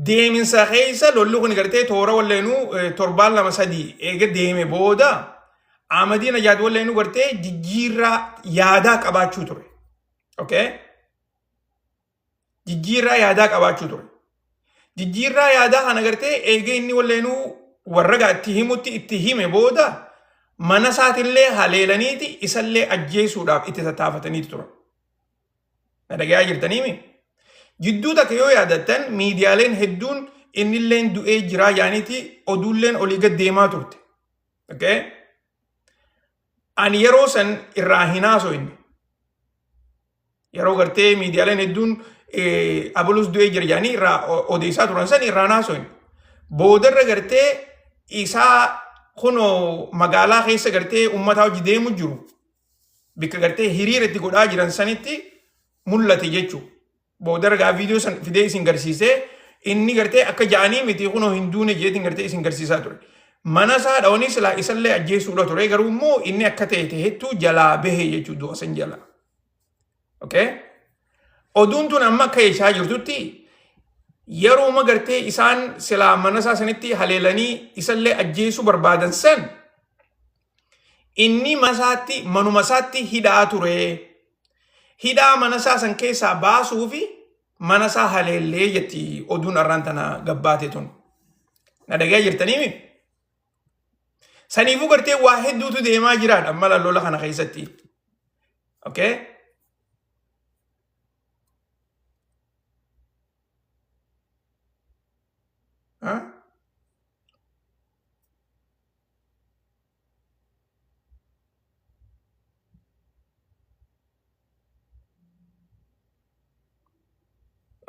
Deeminsa keessa lolli kun gartee toora walleenuu torbaan lama sadii eega deeme booda Ahmadii Najaad walleenuu gartee jijjiirraa yaadaa qabaachuu ture. Okay? Jijjiirraa yaadaa qabaachuu ture. Jijjiirraa yaadaa kana gartee eega inni walleenuu warra gaa itti himutti itti hime booda mana isaatillee haleelaniiti isallee ajjeesuudhaaf itti tattaafataniiti turan. Na dhagayaa jirtaniimi? Jidduu takka yoo yaadattan miidiyaaleen hedduun innilleen du'ee jiraa jaaniiti oduulleen olii gad deemaa turte. Okay? Ani yeroo san irraa hin haasoyne. Yeroo gartee miidiyaaleen hedduun abalus du'ee jira jaanii irraa odeessaa turan san irraa hin haasoyne. Boodarra gartee isaa kunoo magaalaa keessa gartee uummataa hojii deemu jiru bikka gartee hiriira itti godhaa jiran sanitti mul'ate jechuudha. Boodarra gaa viidiyoo san fidee isin garsiisee inni gartee akka ja'anii miti kunoo hin duune jeetiin gartee isin garsiisaa ture. Mana isaa dhawanii silaa isallee ajjeesuudha ture garuu immoo inni akka ta'e ta'ettuu jalaa bahe jechuudha du'a san jalaa. Okay? Oduun tun amma akka jechaa jirtutti yerooma gartee isaan silaa mana isaa sanitti haleelanii isallee ajjeesuu barbaadan san inni masaatti manuma isaatti hidhaa ture. Hidhaa mana isaa san keessaa baasuu fi mana isaa haleellee jetti oduun arraan tana gabbaate tun. Na dhagayaa jirtaniimi? Saniifuu gartee waa hedduutu deemaa jiraadha amma lola kana keessatti. Okay? Huh?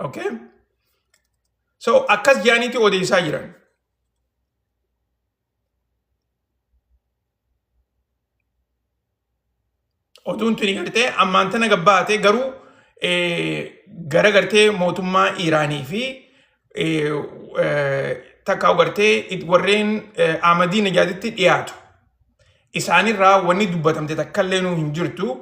Okay? So akkas jedhaniiti odeessaa jiran. Oduun tuni gartee ammaan tana gabbaate garuu gara gartee mootummaa Iiraanii fi takka gartee warreen Ahmadii Najaaditti dhiyaatu. Isaanirraa wanni dubbatamte takkallee nuu hin jirtu.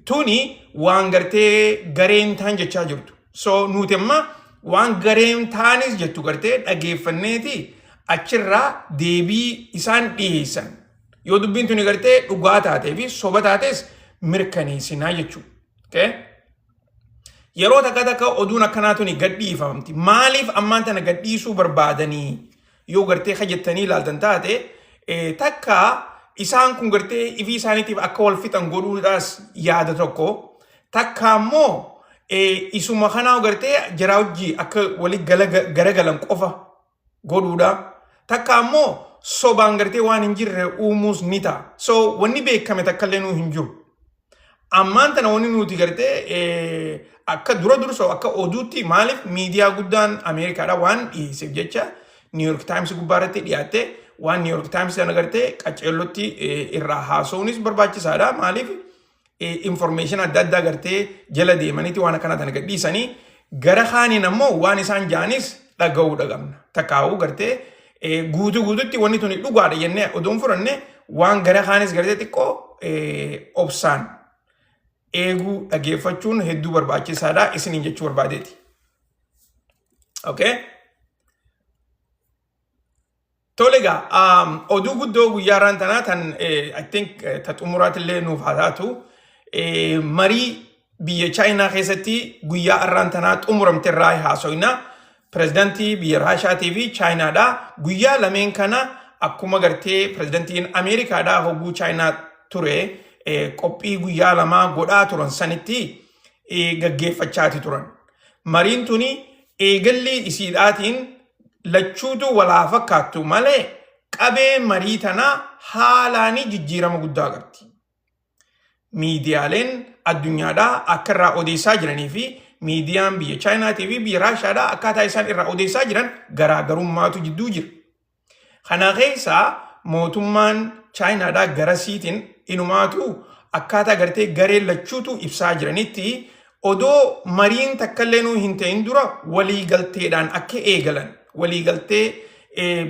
Tuni waan gartee gareen taan jechaa jirtu. So nuti amma waan gareen taanis jettu gartee dhageeffanneeti achirraa deebii isaan dhiyeessan. Yoo dubbiin tuni gartee dhugaa taatee fi soba taates mirkaneessinaa jechuudha. Okay? Yeroo takka takka oduun akkanaa tuni gadhiifamti. Maaliif ammaan tana gadhiisuu barbaadanii yoo gartee kajettanii ilaaltan taate takka isaan kun gartee ifii isaaniitiif akka wal fixan godhuudhaas yaada tokko. Takka ammoo isuma kanaa gartee jaraa hojii akka wali garagalan qofa godhuudha. Takka ammoo sobaan gartee waan hin jirre uumuus ni ta'a. So wanni beekame takka illee nuu hin jiru. Ammaan tana wanni nuti gartee akka dura dursoo akka oduutti maaliif miidiyaa guddaan Ameerikaadha waan dhiyeesseef jecha New York Times gubbaa irratti dhiyaatte waan New York Times sana gartee qaceellotti irraa haasa'uunis barbaachisaadha. Maaliif information adda addaa gartee jala deemaniiti waan akkanaa tana gadhiisanii gara kaaniin ammoo waan isaan ja'anis dhaga'uu dhagabna. Takkaa'uu gartee guutuu guututti wanni tuni dhugaadha jennee odoon fudhanne waan gara kaanis gartee xiqqoo obsaan eeguu dhageeffachuun hedduu barbaachisaadha isiniin jechuu barbaadeeti. Okay? Tole egaa oduu guddoo guyyaa irraan tanaa tan I think ta xumuraatillee nuuf haa taatu marii biyya Chaayinaa keessatti guyyaa irraan tanaa xumuramte irraa haasoyna. Pirezidantii biyya Raashaatii fi Chaayinaadha. Guyyaa lameen kana akkuma gartee pirezidantiin Ameerikaadha hogguu Chaayinaa ture qophii guyyaa lamaa godhaa turan sanitti gaggeeffachaati turan. Mariin tuni eegalli isiidhaatiin lachuutu walaa fakkaattu malee qabee marii tanaa haalaanii jijjiirama guddaa qabdi. Miidiyaaleen addunyaadhaa akka irraa odeessaa jiranii fi miidiyaan biyya Chaayinaatii fi biyya Raashaadhaa akkaataa isaan irraa odeessaa jiran garaagarummaatu jidduu jira. Kana keessaa mootummaan Chaayinaadhaa garasiitiin inumaatu akkaataa gartee gareen lachuutu ibsaa jiranitti odoo mariin takkallee nuu hin ta'in dura waliigalteedhaan akka eegalan waliigaltee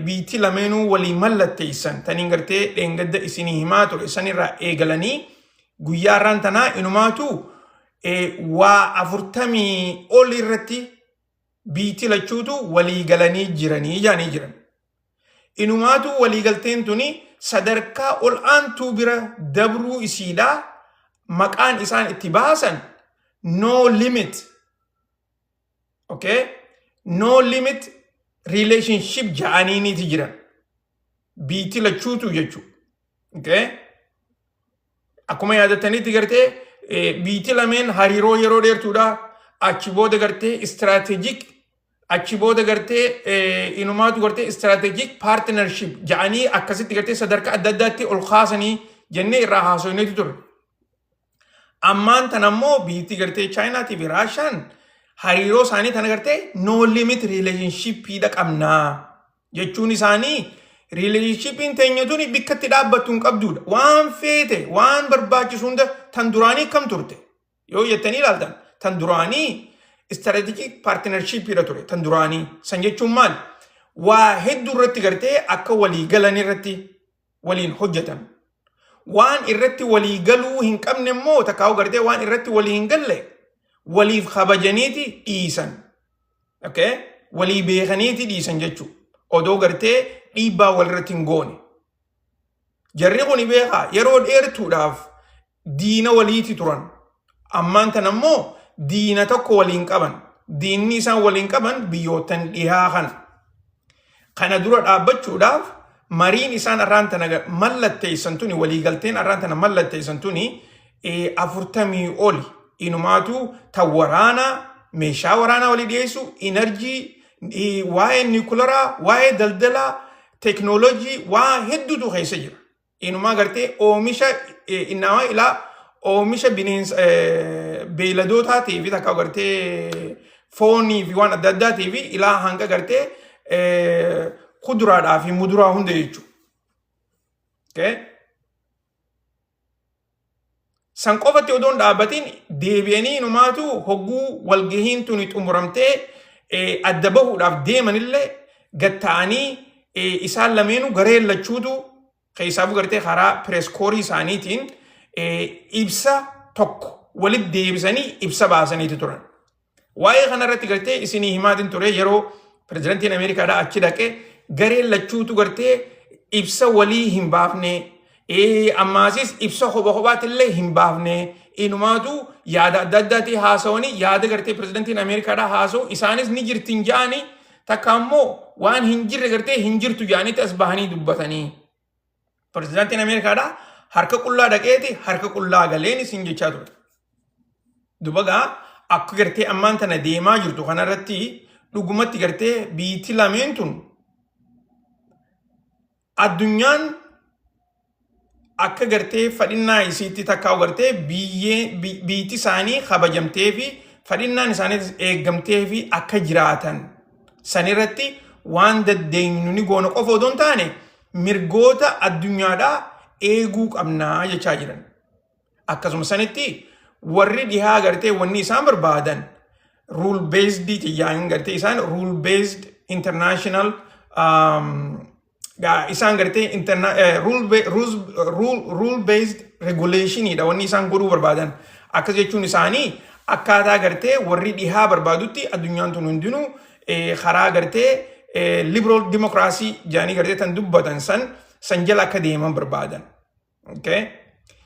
biitti lameenuu walii mallatteessan taniin gartee dheengadda isinii himaa ture sanirraa eegalanii guyyaa irraan tanaa inumaatu waa 40 ol irratti biitti lachuutu walii galanii jiranii jaanii jiran. Inumaatu waliigalteen tuni sadarkaa ol aantuu bira dabruu isiidhaa maqaan isaan itti baasan no limit okay no limit relationship ja'aniiniiti jiran biitti lachuutu jechuudha. Okay? Akkuma yaadatanitti gartee biitti lameen hariiroo yeroo dheertuudha. Achi booda gartee strategic achi booda gartee inumaatu gartee strategic partnership ja'anii akkasitti gartee sadarkaa adda addaatti ol kaasanii jennee irraa haasofneetu ture. Ammaan tana immoo biitti gartee Chaayinaatii fi Raashaan hariiroo isaanii tana gartee no limit relationship dha qabnaa jechuun isaanii relationshipin teenya tuni bikka itti dhaabbattu hin qabduudha. Waan feete waan barbaachisu hunda tan duraanii kam turte yoo jettanii ilaaltan tan duraanii strategic partnership dha ture tan duraanii san jechuun maal waa hedduu irratti gartee akka walii galan irratti waliin hojjetan. Waan irratti walii galuu hin qabne immoo takkaa'u gartee waan irratti walii hin galle waliif kabajaniiti dhiisan. Okay? Walii beekaniiti dhiisan jechuudha. Odoo gartee dhiibbaa walirratti hin goone. Jarri kun beekaa yeroo dheertuudhaaf diina waliiti turan. Ammaan tan ammoo diina tokko waliin qaban. Diinni isaan waliin qaban biyyoottan dhihaa kana. Kana dura dhaabbachuudhaaf mariin isaan arraan tana mallatteessan tuni, waliigalteen arraan tana mallatteessan tuni 40 oli. Inumaatu tan waraanaa, meeshaa waraanaa walii dhiyeessu, energy, waa'ee niwukularaa, waa'ee daldalaa, teeknooloojii waa hedduutu keessa jira. Inumaa gartee oomisha innama ilaa oomisha bineensa beeyladootaatii fi takka gartee foonii fi waan adda addaatii fi ilaa hanga gartee kuduraadhaa fi muduraa hunda jechuudha. Okay? San qofatti odoon dhaabbatiin deebi'anii inumaatu hogguu walgahiin tuni xumuramtee adda bahuudhaaf deemanillee gatta'anii isaan lameenuu gareen lachuutu keessaafuu gartee karaa press corps isaaniitiin ibsa tokko walitti deebisanii ibsa baasaniitu turan. Waa'ee kanarratti gartee isinii himaatiin ture. Yeroo pirezidantiin Ameerikaadhaa achi dhaqee gareen lachuutu gartee ibsa walii hin baafne, ammaasis ibsa kopha kophaatti illee hin baafne, inumaatu yaada adda addaatii haasawanii yaada gartee pirezidantiin Ameerikaadhaa haasa'u isaanis ni jirtin ja'anii, takka ammoo waan hin jirre gartee hin jirtu ja'anitti as bahanii dubbatanii. Pirezidantiin Ameerikaadhaa harka qullaa dhaqeeti harka qullaa galeen isin jechaa ture. Dubagaa akka gartee ammaan tana deemaa jirtu kanarratti dhugumatti gartee biitti lameen tun addunyaan akka gartee fadhinnaa isiitti takkaa gartee biyyee biitti isaanii kabajamtee fi fadhinnaan isaaniitis eeggamtee fi akka jiraatan sanirratti waan daddeenyu ni goona qofa odoo hin taane mirgoota addunyaadhaa eeguu qabnaa jechaa jiran. Akkasuma sanitti warri dhihaa gartee wanni isaan barbaadan rule based tiyyaan gartee isaan rule based international isaan gartee rule based regulationidha wanni isaan godhuu barbaadan. Akkas jechuun isaanii akkaataa gartee warri dhihaa barbaadutti addunyaan tun hundinuu karaa gartee liberal democracy jedhanii gartee tan dubbatan san jala akka deeman barbaadan. Okay?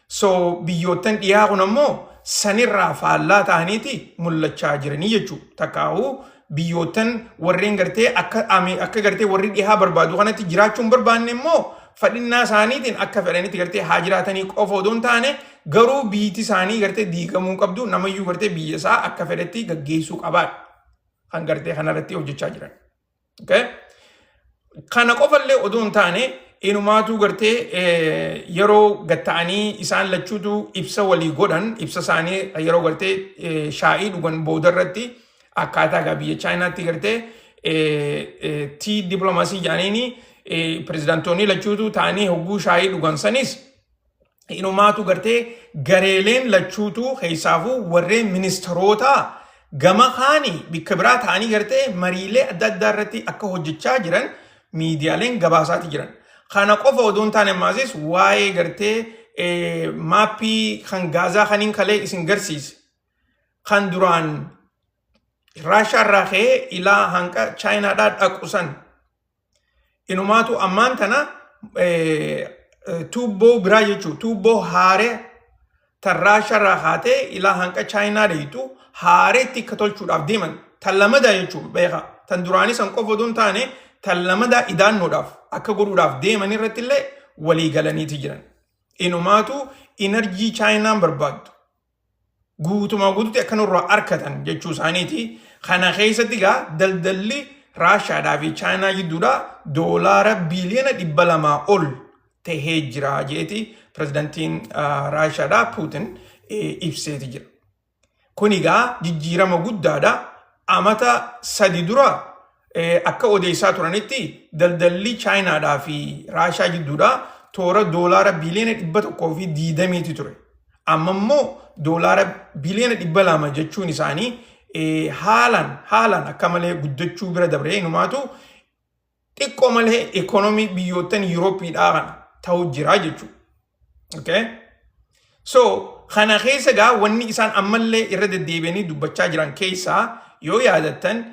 So biyyoottan dhiyaa kun ammoo sanirraa faallaa ta'aniiti mul'achaa jiranii jechuudha. Takkaa'uu biyyoottan warreen gartee akka gartee warri dhihaa barbaadu kanatti jiraachuu hin barbaanne immoo fadhinnaa isaaniitiin akka fedhanitti gartee haa jiraatanii qofa odoo hin taane, garuu biyyi isaanii gartee diigamuu qabdu, namayyuu gartee biyya isaa akka fedhetti gaggeessuu qabaadha. Kan gartee kanarratti hojjechaa jiran. Okay? Kana qofallee odoo hin taane, inumaatu gartee yeroo gatta'anii isaan lachuutu ibsa walii godhan, ibsa isaanii yeroo gartee shaayii dhugan boodarratti akkaataa gaa biyya Chaayinaatti gartee tea diplomacy jedhaniini pirezidaantoonni lachuutu ta'anii hogguu shaayii dhugan sanis inumaatu gartee gareeleen lachuutu keessaafuu warreen ministeerota gama kaanii bikka biraa ta'anii gartee mariilee adda addaa irratti akka hojjechaa jiran miidiyaaleen gabaasaati jiran. Kana qofa odoo hin taane ammaasis waa'ee gartee maappii kan Gaazaa kaniin kalee isin garsiise kan duraan Raashaa irraa ka'ee ilaa hanqa Chaayinaadhaa dhaqu san inumaatu ammaan tana tuubboo biraa jechuun tuubboo haaree tan Raashaa irraa kaatee ilaa hanqa Chaayinaa deetu haareetti akka tolchuudhaaf deeman, tan lamadaa jechuun beeka, tan duraanii san qofa odoo hin taane tan lamadaa idaannoodhaaf akka godhuudhaaf deeman irratti illee walii galaniiti jiran. Inumaatu energy Chaayinaan barbaaddu guutumaa guututti akka nurraa argatan jechuu isaaniiti. Kana keessatti gaa daldalli Raashaadhaa fi Chaayinaa gidduudhaa doolaara biiliyoona 200 ol tahee jira jeeti pirezidantiin Raashaadhaa Puutin ibseeti jira. Kun egaa jijjiirama guddaadha. Amata 3 dura akka odeessaa turanitti daldalli Chaayinaadhaa fi Raashaa gidduudhaa toora doolaara biiliyoona 120ti ture. Amma immoo doolaara biiliyoona 200 jechuun isaanii haalaan haalaan akka malee guddachuu bira dabree inumaatu xiqqoo malee ikoonomii biyyoottan Yuurooppiidhaa kana ta'u jira jechuudha. Okay? So kana keessa gaa wanni isaan ammallee irra deddeebi'anii dubbachaa jiran keessaa yoo yaadattan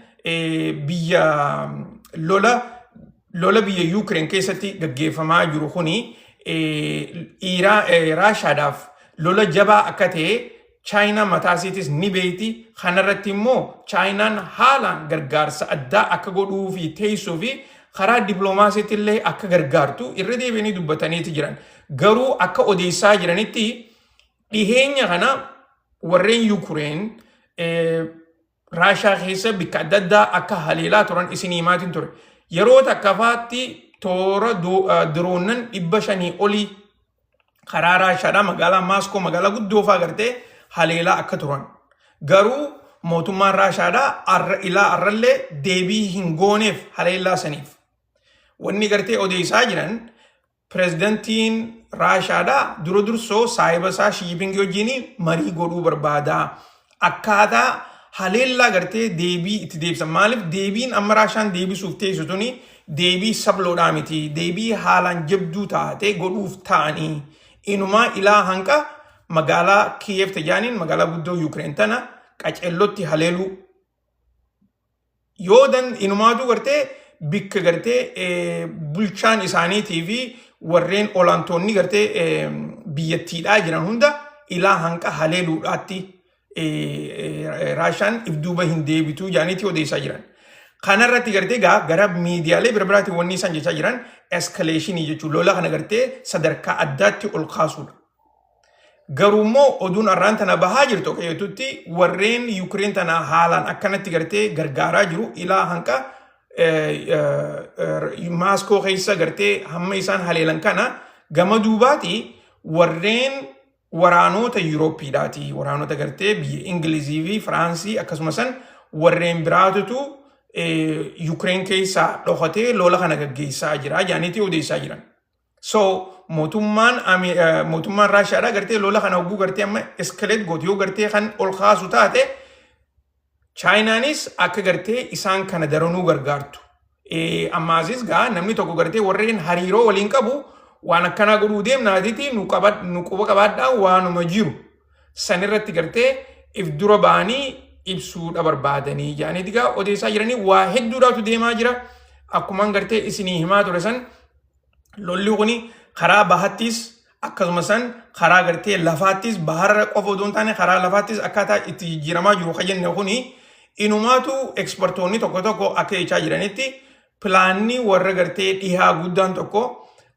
biyya lola biyya Yuukireen keessatti gaggeeffamaa jiru kuni Raashaadhaaf lola jabaa akka ta'e. Chaayinaa mataa isiitis ni beeyti. Kanarratti immoo Chaayinaan haalaan gargaarsa addaa akka godhuu fi teessuu fi karaa dippiloomaasiitti illee akka gargaartu irra deebi'anii dubbataniiti jiran. Garuu akka odeessaa jiranitti dhiheenya kana warreen Yukureen Raashaa keessa bikka adda addaa akka haleelaa turan isin himaatiin ture. Yeroo takka faatti toora diroonnan 500 olii karaa Raashaadhaa magaalaa Maaskoo magaalaa guddoo fa'aa gartee haleelaa akka turan. Garuu mootummaan Raashaadhaa arra ilaa arrallee deebii hin gooneef haleellaa saniif. Wanni gartee odeessaa jiran pirezidantiin Raashaadhaa dura dursoo saahiba isaa Shiipingii wajjin marii godhuu barbaada. Akkaataa haleellaa gartee deebii itti deebisan. Maaliif deebiin amma Raashaan deebisuuf teessu tuni deebii sabloodhaa miti. Deebii haalaan jabduu taate godhuuf ta'anii. Inumaa ilaa hanqa magaalaa Kiyeef tajaaniin magaalaa guddoo Yuukireen tana qacellotti haleeluu. Yoo dan inumaatu gartee bikka gartee bulchaan isaaniitii fi warreen olaantoonni gartee biyyattiidhaa jiran hunda ilaa hanqa haleeluudhaatti Raashaan if duuba hin deebituu jedhaniiti odeessaa jiran. Kanarratti gartee gaa gara miidiyaalee bira biraatiin wanni isaan jechaa jiran escalation jechuun lola kana gartee sadarkaa addaatti ol kaasuudha. Garuu immoo oduun arraan tana bahaa jirtu akka jettutti warreen Yukireen tana haalaan akkanatti gartee gargaaraa jiru ilaa hanqa Maaskoo keessa gartee hamma isaan haleelan kana gama duubaati warreen waraanota Yuurooppiidhaati. Waraanota gartee biyya Ingilizii fi Firaansii akkasumas warreen biraatutu Yukireen keessaa dhokatee lola kana gaggeessaa jira jedhaniiti odeessaa jiran. So mootummaan Raashiyaadhaa gartee lola kana hogguu gartee amma escalate gootu yoo gartee kan ol kaasu taate Chaayinaanis akka gartee isaan kana daranuu gargaartu. Ammaasis gaa namni tokko gartee warreen hariiroo waliin qabu waan akkanaa godhuu deemnaatiiti nu quba qabaadhaa waanuma jiru. Sanirratti gartee if dura ba'anii ibsuudha barbaadanii jedhaniiti gaa odeessaa jiranii waa hedduudhaatu deemaa jira. Akkumaan gartee isinii himaa ture san lolli kuni karaa bahattis akkasuma san karaa gartee lafaattis baharra qofa odoo hin taane karaa lafaattis akkaataa itti jijjiiramaa jiru kan jenne kuni inumaatu ekspertoonni tokko tokko akka jechaa jiranitti pilaanni warra gartee dhihaa guddaan tokko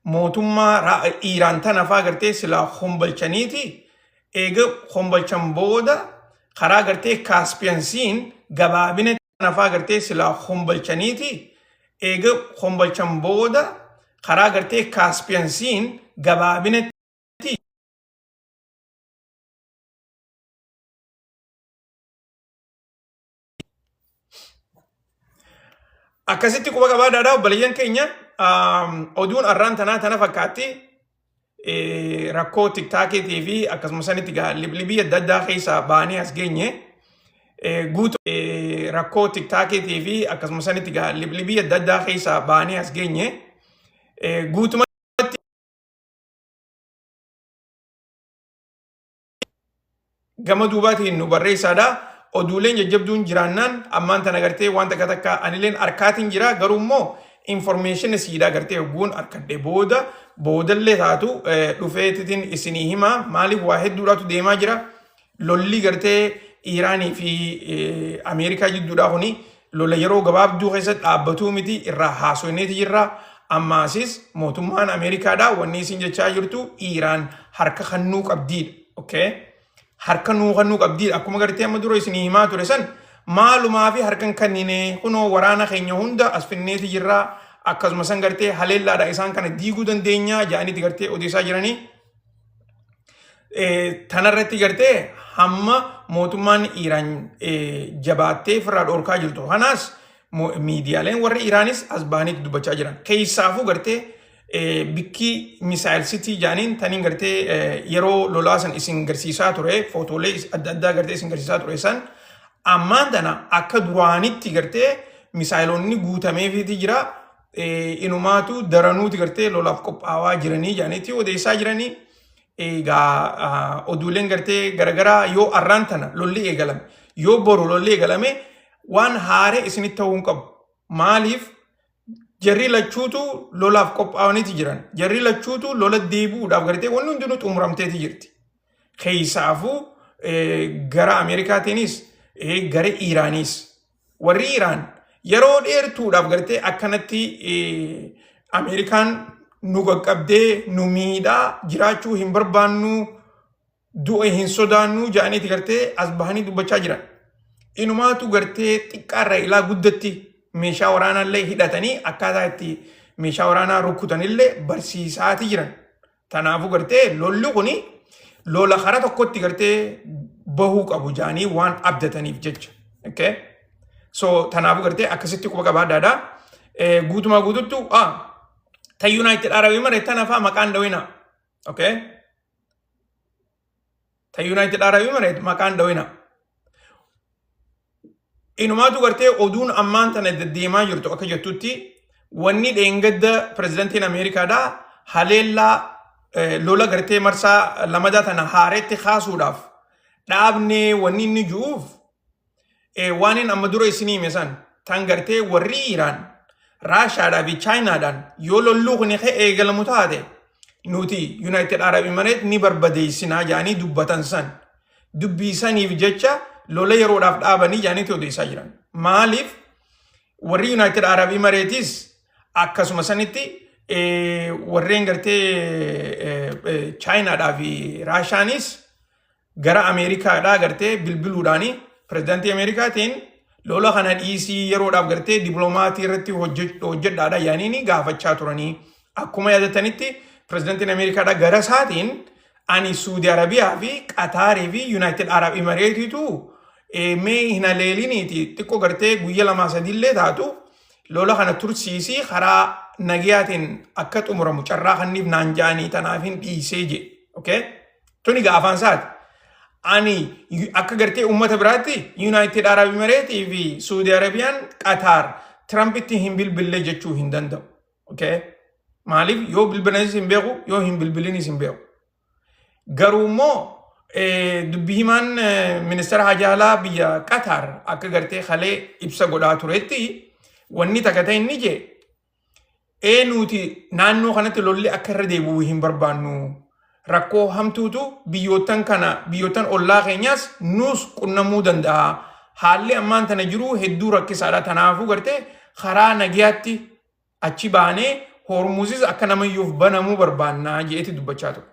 mootummaa Iiraan tana faa gartee silaa hombalchaniiti eega hombalchan booda karaa gartee Kaaspiyansiin gabaabina tana faa gartee silaa hombalchaniiti eega hombalchan booda karaa gartee Kaaspiyansiin gabaabinatti. Akkasitti quba qabaadhaadha obboleeyyan keenya. Oduun arraan tanaa tana fakkaatti. Rakkoo tiktaakiitii fi akkasuma sanitti gaa liblibii adda addaa keessaa baanee as geenye. Guutuu rakkoo tiktaakiitii fi akkasuma sanitti gaa liblibii adda addaa keessaa baanee as geenye. Guutumatti gama duubaatiin nu barreessaadha. Oduuleen jajjabduun jiraannaan ammaan tana gartee waan takka takka anileen harkaatiin jira garuu immoo information siidhaa gartee hogguun harkadhe booda boodallee taatu dhufeetitiin isinii hima maaliif waa hedduudhaatu deemaa jira. Lolli gartee Iiraanii fi Ameerikaa jidduudhaa kuni lola yeroo gabaabduu keessa dhaabbatuu miti irraa haasofneeti jirra. Ammaasis mootummaan Ameerikaadhaa wanni isin jechaa jirtu Iiraan harka kannuu qabdiidha. Okay? Harka nuu kannuu qabdiidha. Akkuma gartee amma dura isinii himaa ture san maalumaa fi harkan kannine kunoo waraana keenya hunda as finneeti jirra. Akkasuma san gartee haleellaadha isaan kana diiguu dandeenya jedhaniiti gartee odeessaa jiranii. Tanarratti gartee hamma mootummaan Iiraan jabaattee ofirraa dhorkaa jirtu kanaas miidiyaaleen warri Iraanis as bahaniitti dubbachaa jiran. Keessaafuu gartee bikkii misaayil sitii jaaniin taniin gartee yeroo lolaa san isin garsiisaa ture footoolee adda addaa gartee isin garsiisaa ture san ammaan tana akka duraanitti gartee misaayilonni guutameefiiti jira. Inumaatu daranuuti gartee lolaaf qophaawaa jiranii jaaniitti odeessaa jiranii. Egaa oduuleen gartee garagaraa yoo arraan tana lolli eegalame yoo boru lolli eegalame waan haaree isinitti ta'uu hin qabu. Maaliif jarri lachuutu lolaaf qophaa'aniiti jiran. Jarri lachuutu lola deebi'uudhaaf gartee wanni hundinuu xumuramteeti jirti. Keessaafuu Gara Ameerikaatiinis gara Iiraaniis. Warri Iiraan yeroo dheertuudhaaf gartee akkanatti Ameerikaan nu qaqqabdee nu miidhaa jiraachuu hin barbaannu, du'a hin sodaannu jedhaniiti gartee as bahanii dubbachaa jiran. Inumaatu gartee xiqqaarraa ilaa guddatti meeshaa waraanaallee hidhatanii akkaataa itti meeshaa waraanaa rukutanillee barsiisaati jiran. Tanaafuu gartee lolli kuni lola karaa tokkotti gartee bahuu qabu jedhanii waan abdataniif jecha. Okay? So tanaafuu gartee akkasitti quba qabaadhaadha. Guutumaa guututtu ta United Arab Emirates tana fa'aa maqaan dhawina. Okay? Ta United Arab Emirates maqaan dhawina. Inumaatu gartee oduun ammaan tana deddeemaa jirtu akka jettutti, wanni dheengadda pirezidantiin Ameerikaadhaa haleellaa lola gartee marsaa lamadaa tana haaretti kaasuudhaaf dhaabnee wanni inni ju'uuf, waan inni amma dura isinii hime san tan gartee warri Iiraan Raashaadhaa fi Chaayinaadhaan yoo lolluu kun eegalamu taate nuti United Arab Emirates ni barbadeessinaa jedhanii dubbatan san, dubbii saniif jecha lola yeroodhaaf dhaabanii jedhanii odeessaa jiran. Maaliif warri United Arab Emirates akkasuma sanitti warreen gartee Chaayinaadhaa fi Raashaanis gara Ameerikaadhaa gartee bilbiluudhaani pirezidaantii Ameerikaatiin lola kana dhiisii, yeroodhaaf gartee diplomaatii irratti hojjedhaadha yaaniini gaafachaa turanii. Akkuma yaadatanitti pirezidaantiin Ameerikaadhaa gara isaatiin ani Suudi Arabiyaa fi Qataarii fi United Arab Emiratesitu mee hin haleeliniiti, xiqqoo gartee guyya lamaa sadiillee taatu lola kana tursiisii karaa nagayaatiin akka xumuramu carraa kanniif naan ja'anii tanaaf hin dhiisee je. Okay? Tuni gaa afaan isaati. Ani akka gartee uummata biraatti United Arab Emirates fi Saudi Arabiyaan, Qatar Trumpitti hin bilbille jechuu hin danda'u. Okay? Maaliif yoo bilbilanis hin beeku, yoo hin bilbilinis hin beeku. Garuu immoo dubbii himaan ministeera haajaa alaa biyya Qatar akka gartee kalee ibsa godhaa turetti, wanni takka ta'e inni jee ee nuti naannoo kanatti lolli akka irra deebi'u hin barbaannu. Rakkoo hamtuutu biyyoottan kana, biyyoottan ollaa keenyaas nuus qunnamuu danda'a. Haalli ammaan tana jiru hedduu rakkisaadha. Tanaafuu gartee karaa nagayaatti achi baanee Hormuzis akka namayyuuf banamuu barbaannaa je'eeti dubbachaa ture.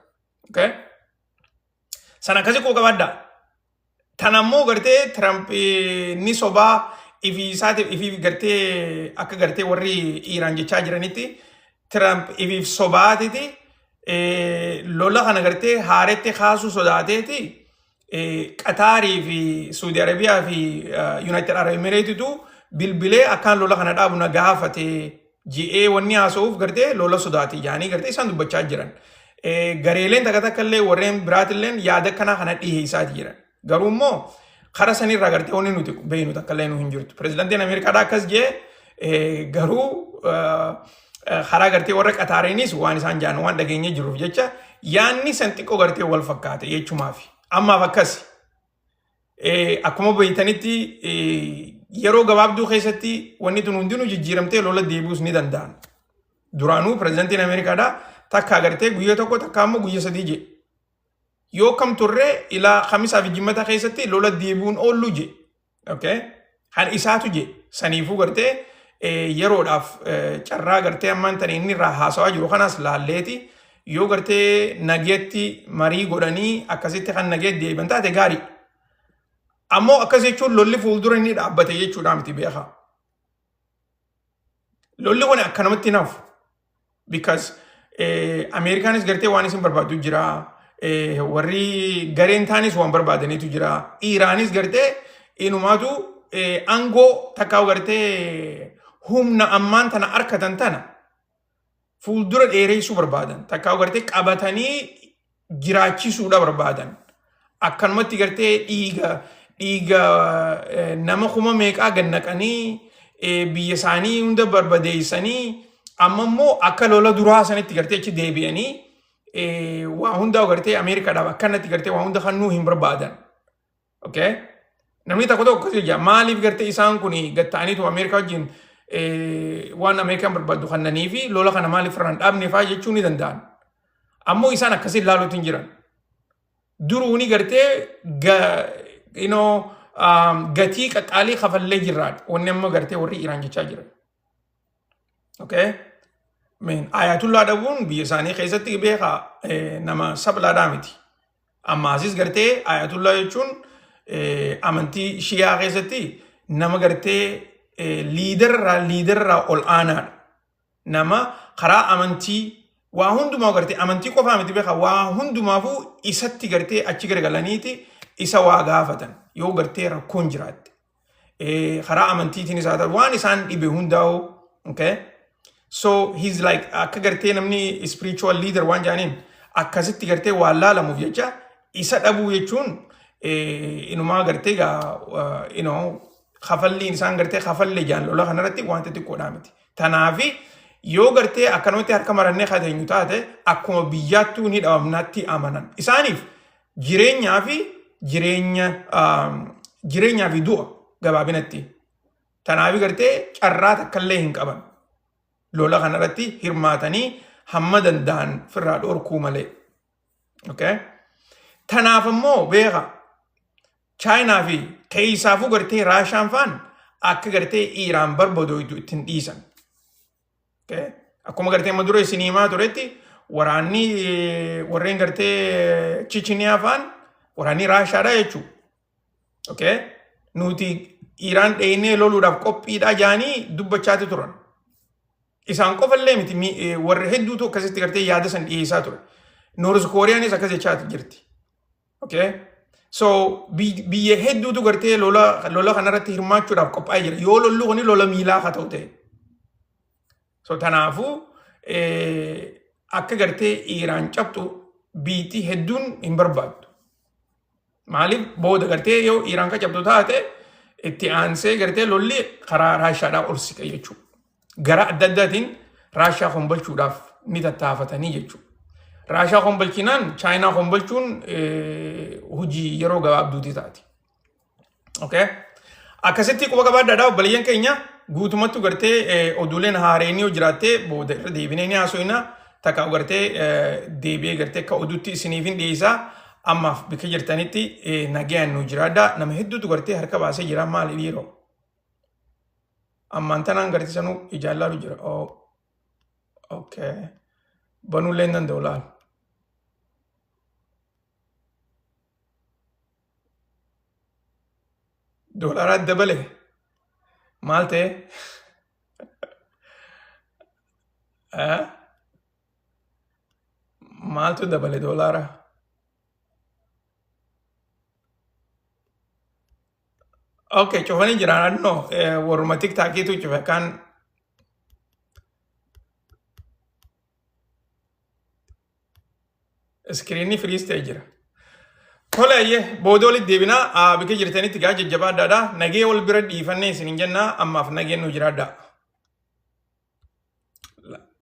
Okay? Sana akkasii quba qabaadhaa. Tana ammoo gartee Trump ni sobaa ifii isaatiif ifii gartee akka gartee warri Iiraan jechaa jiranitti Trump ifiif sobaatiti lola kana gartee haaretti kaasuu sodaateeti Qataarii fi Suudi Arabiyaa fi United Arab Emiratesitu bilbilee akkaan lola kana dhaabu na gaafate je'ee wanni haasa'uuf gartee lola sodaate jaanii gartee isaan dubbachaa jiran. Gareeleen takka takka illee warreen biraatillee yaada akkanaa kana dhiheessaa jiran. Garuu immoo karaa sanirraa gartee wanni nuti beeknu takka illee nu hin jirtu. Pirezidaantiin Ameerikaadhaa akkas jee, garuu karaa gartee warra Qataariinis waan isaan jaan waan dhageenye jiruuf jecha yaanni san xiqqoo gartee wal fakkaate jechumaafi. Ammaaf akkasi. Akkuma beektanitti yeroo gabaabduu keessatti wanni tun hundinuu jijjiiramtee lola deebi'uus ni danda'an. Duraanuu pirezidaantiin Ameerikaadhaa takka agartee guyyaa tokko, takka ammoo guyyaa 3 jedhe. Yoo kam turree ilaa Kamisaa fi Jimmata keessatti lola deebi'uun oollu je. Okay? Kan isaatu je. Saniifuu gartee yeroodhaaf carraa gartee ammaan tana inni irraa haasawaa jiru kanas laalleeti yoo gartee nageetti marii godhanii akkasitti kan nageetti deebi'an taate gaarii. Ammoo akkas jechuun lolli fuuldura inni dhaabbate jechuudha miti, beekaa. Lolli kun akkanumatti hin hafu. Because Ameerikaanis gartee waan isin barbaaddu jira. Warri gareen taanis waan barbaadaniitu jira. Iiraanis gartee inumaatu aangoo takkaa gartee humna ammaan tana arkatan tana fuuldura dheereessuu barbaadan. Takkaa gartee qabatanii jiraachisuudha barbaadan. Akkanumatti gartee dhiiga nama kuma meeqaa gannaqanii biyya isaanii hunda barbadeessanii amma immoo akka lola duraa sanitti gartee achi deebi'anii waa hundaa gartee Ameerikaadhaaf akkanatti gartee waa hunda kennuu hin barbaadan. Okay? Namni tokko tokko akkasii jira. Maaliif gartee isaan kun gatta'aniitu Ameerikaa wajjin waan Ameerikaan barbaaddu kennanii fi lola kana maaliif irraan dhaabne fa'aa jechuu ni danda'an. Ammoo isaan akkasii ilaaluutti hin jiran. Duruuni gartee you know, gatii qaqqaalii kafallee jirraadha. Wanni amma gartee warri Iraan jechaa jiran. Okay? Mean, Ayatullah dhabuun biyya isaanii keessatti beekaa nama sablaadhaa miti. Amma asis gartee Ayatullah jechuun amantii Shiyaa keessatti nama gartee leaderarraa ol aanaadha. Nama karaa amantii waa hundumaa gartee amantii qofaa miti beekaa waa hundumaafuu isatti gartee achi garagalaniiti isa waa gaafatan yoo gartee rakkoon jiraatte. Karaa amantiitiin isaa ta'u waan isaan dhibe hundaa'u, okay? So he's like akka gartee namni spiritual leader waan jedhaniin akkasitti gartee waan laalamuuf jecha isa dhabuu jechuun inumaa gartee gaa kafalliin isaan gartee kafallee jaan lola kanarratti wanta xiqqoodhaa miti. Tanaafi yoo gartee akkanumatti harka marannee kateenyu taate akkuma biyyaattuu ni dhabamnaatti amanan. Isaaniif jireenyaa fi jireenya jireenyaa fi du'a gabaabinatti. Tanaafi gartee carraa takkallee hin qaban. Lola kanarratti hirmaatanii hamma danda'an firraa dhorkuu malee. Okay? Tanaaf immoo beeka Chaayinaa fi keessaafuu gartee Raashaan faan akka gartee Iiraan barbadooytu ittiin dhiisan. Okay? Akkuma gartee amma dura isin himaa turetti waraanni warreen gartee Chichiniyaa faan waraanni Raashaadha jechuudha. Okay? Nuti Iiraan dheeynee loluudhaaf qophiidha jaanii dubbachaati turan. Isaan qofallee miti, warri hedduutu akkasitti gartee yaada san dhiyeessaa ture. North Kooriyaanis akkas jechaati jirti. Okay? So biyya hedduutu gartee lola kanarratti hirmaachuudhaaf qophaa'ee jira. Yoo lolli kuni lola miilaa haa ta'u ta'e. So tanaafuu akka gartee Iiraan cabxu biitti hedduun hin barbaaddu. Maaliif booda gartee yoo Iiraan ka cabxu taate itti aansee gartee lolli karaa Raashaadhaa ol siqa jechuudha. Gara adda addaatiin Raashaa kombolchuudhaaf ni tattaafatanii jechuudha. Raashaa kombolchinaan Chaayinaa kombolchuun hojii yeroo gabaabduuti taati. Okay? Akkasitti quba qabaadhaadha obboleeyyan keenya. Guutumatti gartee oduuleen haareenii yoo jiraatte booda irra deebinee ni haasofna. Takka gartee deebi'ee gartee akka oduutti isiniif hin dhiyeessa. Ammaaf bakka jirtanitti nagayaan nu jiraadha. Nama hedduutu gartee harka baasee jira, maali dhiiroo? Ammaan tanaan gartee sanuu ijaan laalu jira. Oh, okay. Banuullee hin danda'u laal. Doolaara dabale maal ta'e? Eh? Maaltu dabale doolaara? Okay, cufanii jiran no warruma TikTokiitu cufe kan screenni freeze ta'e jira. Tole ayyee, booda walitti deebinaa. Bika jirtanitti gaa jajjabaadhaadha. Nagee wal bira dhiifannee isin hin jennaa, ammaaf nageen nu jiraadha.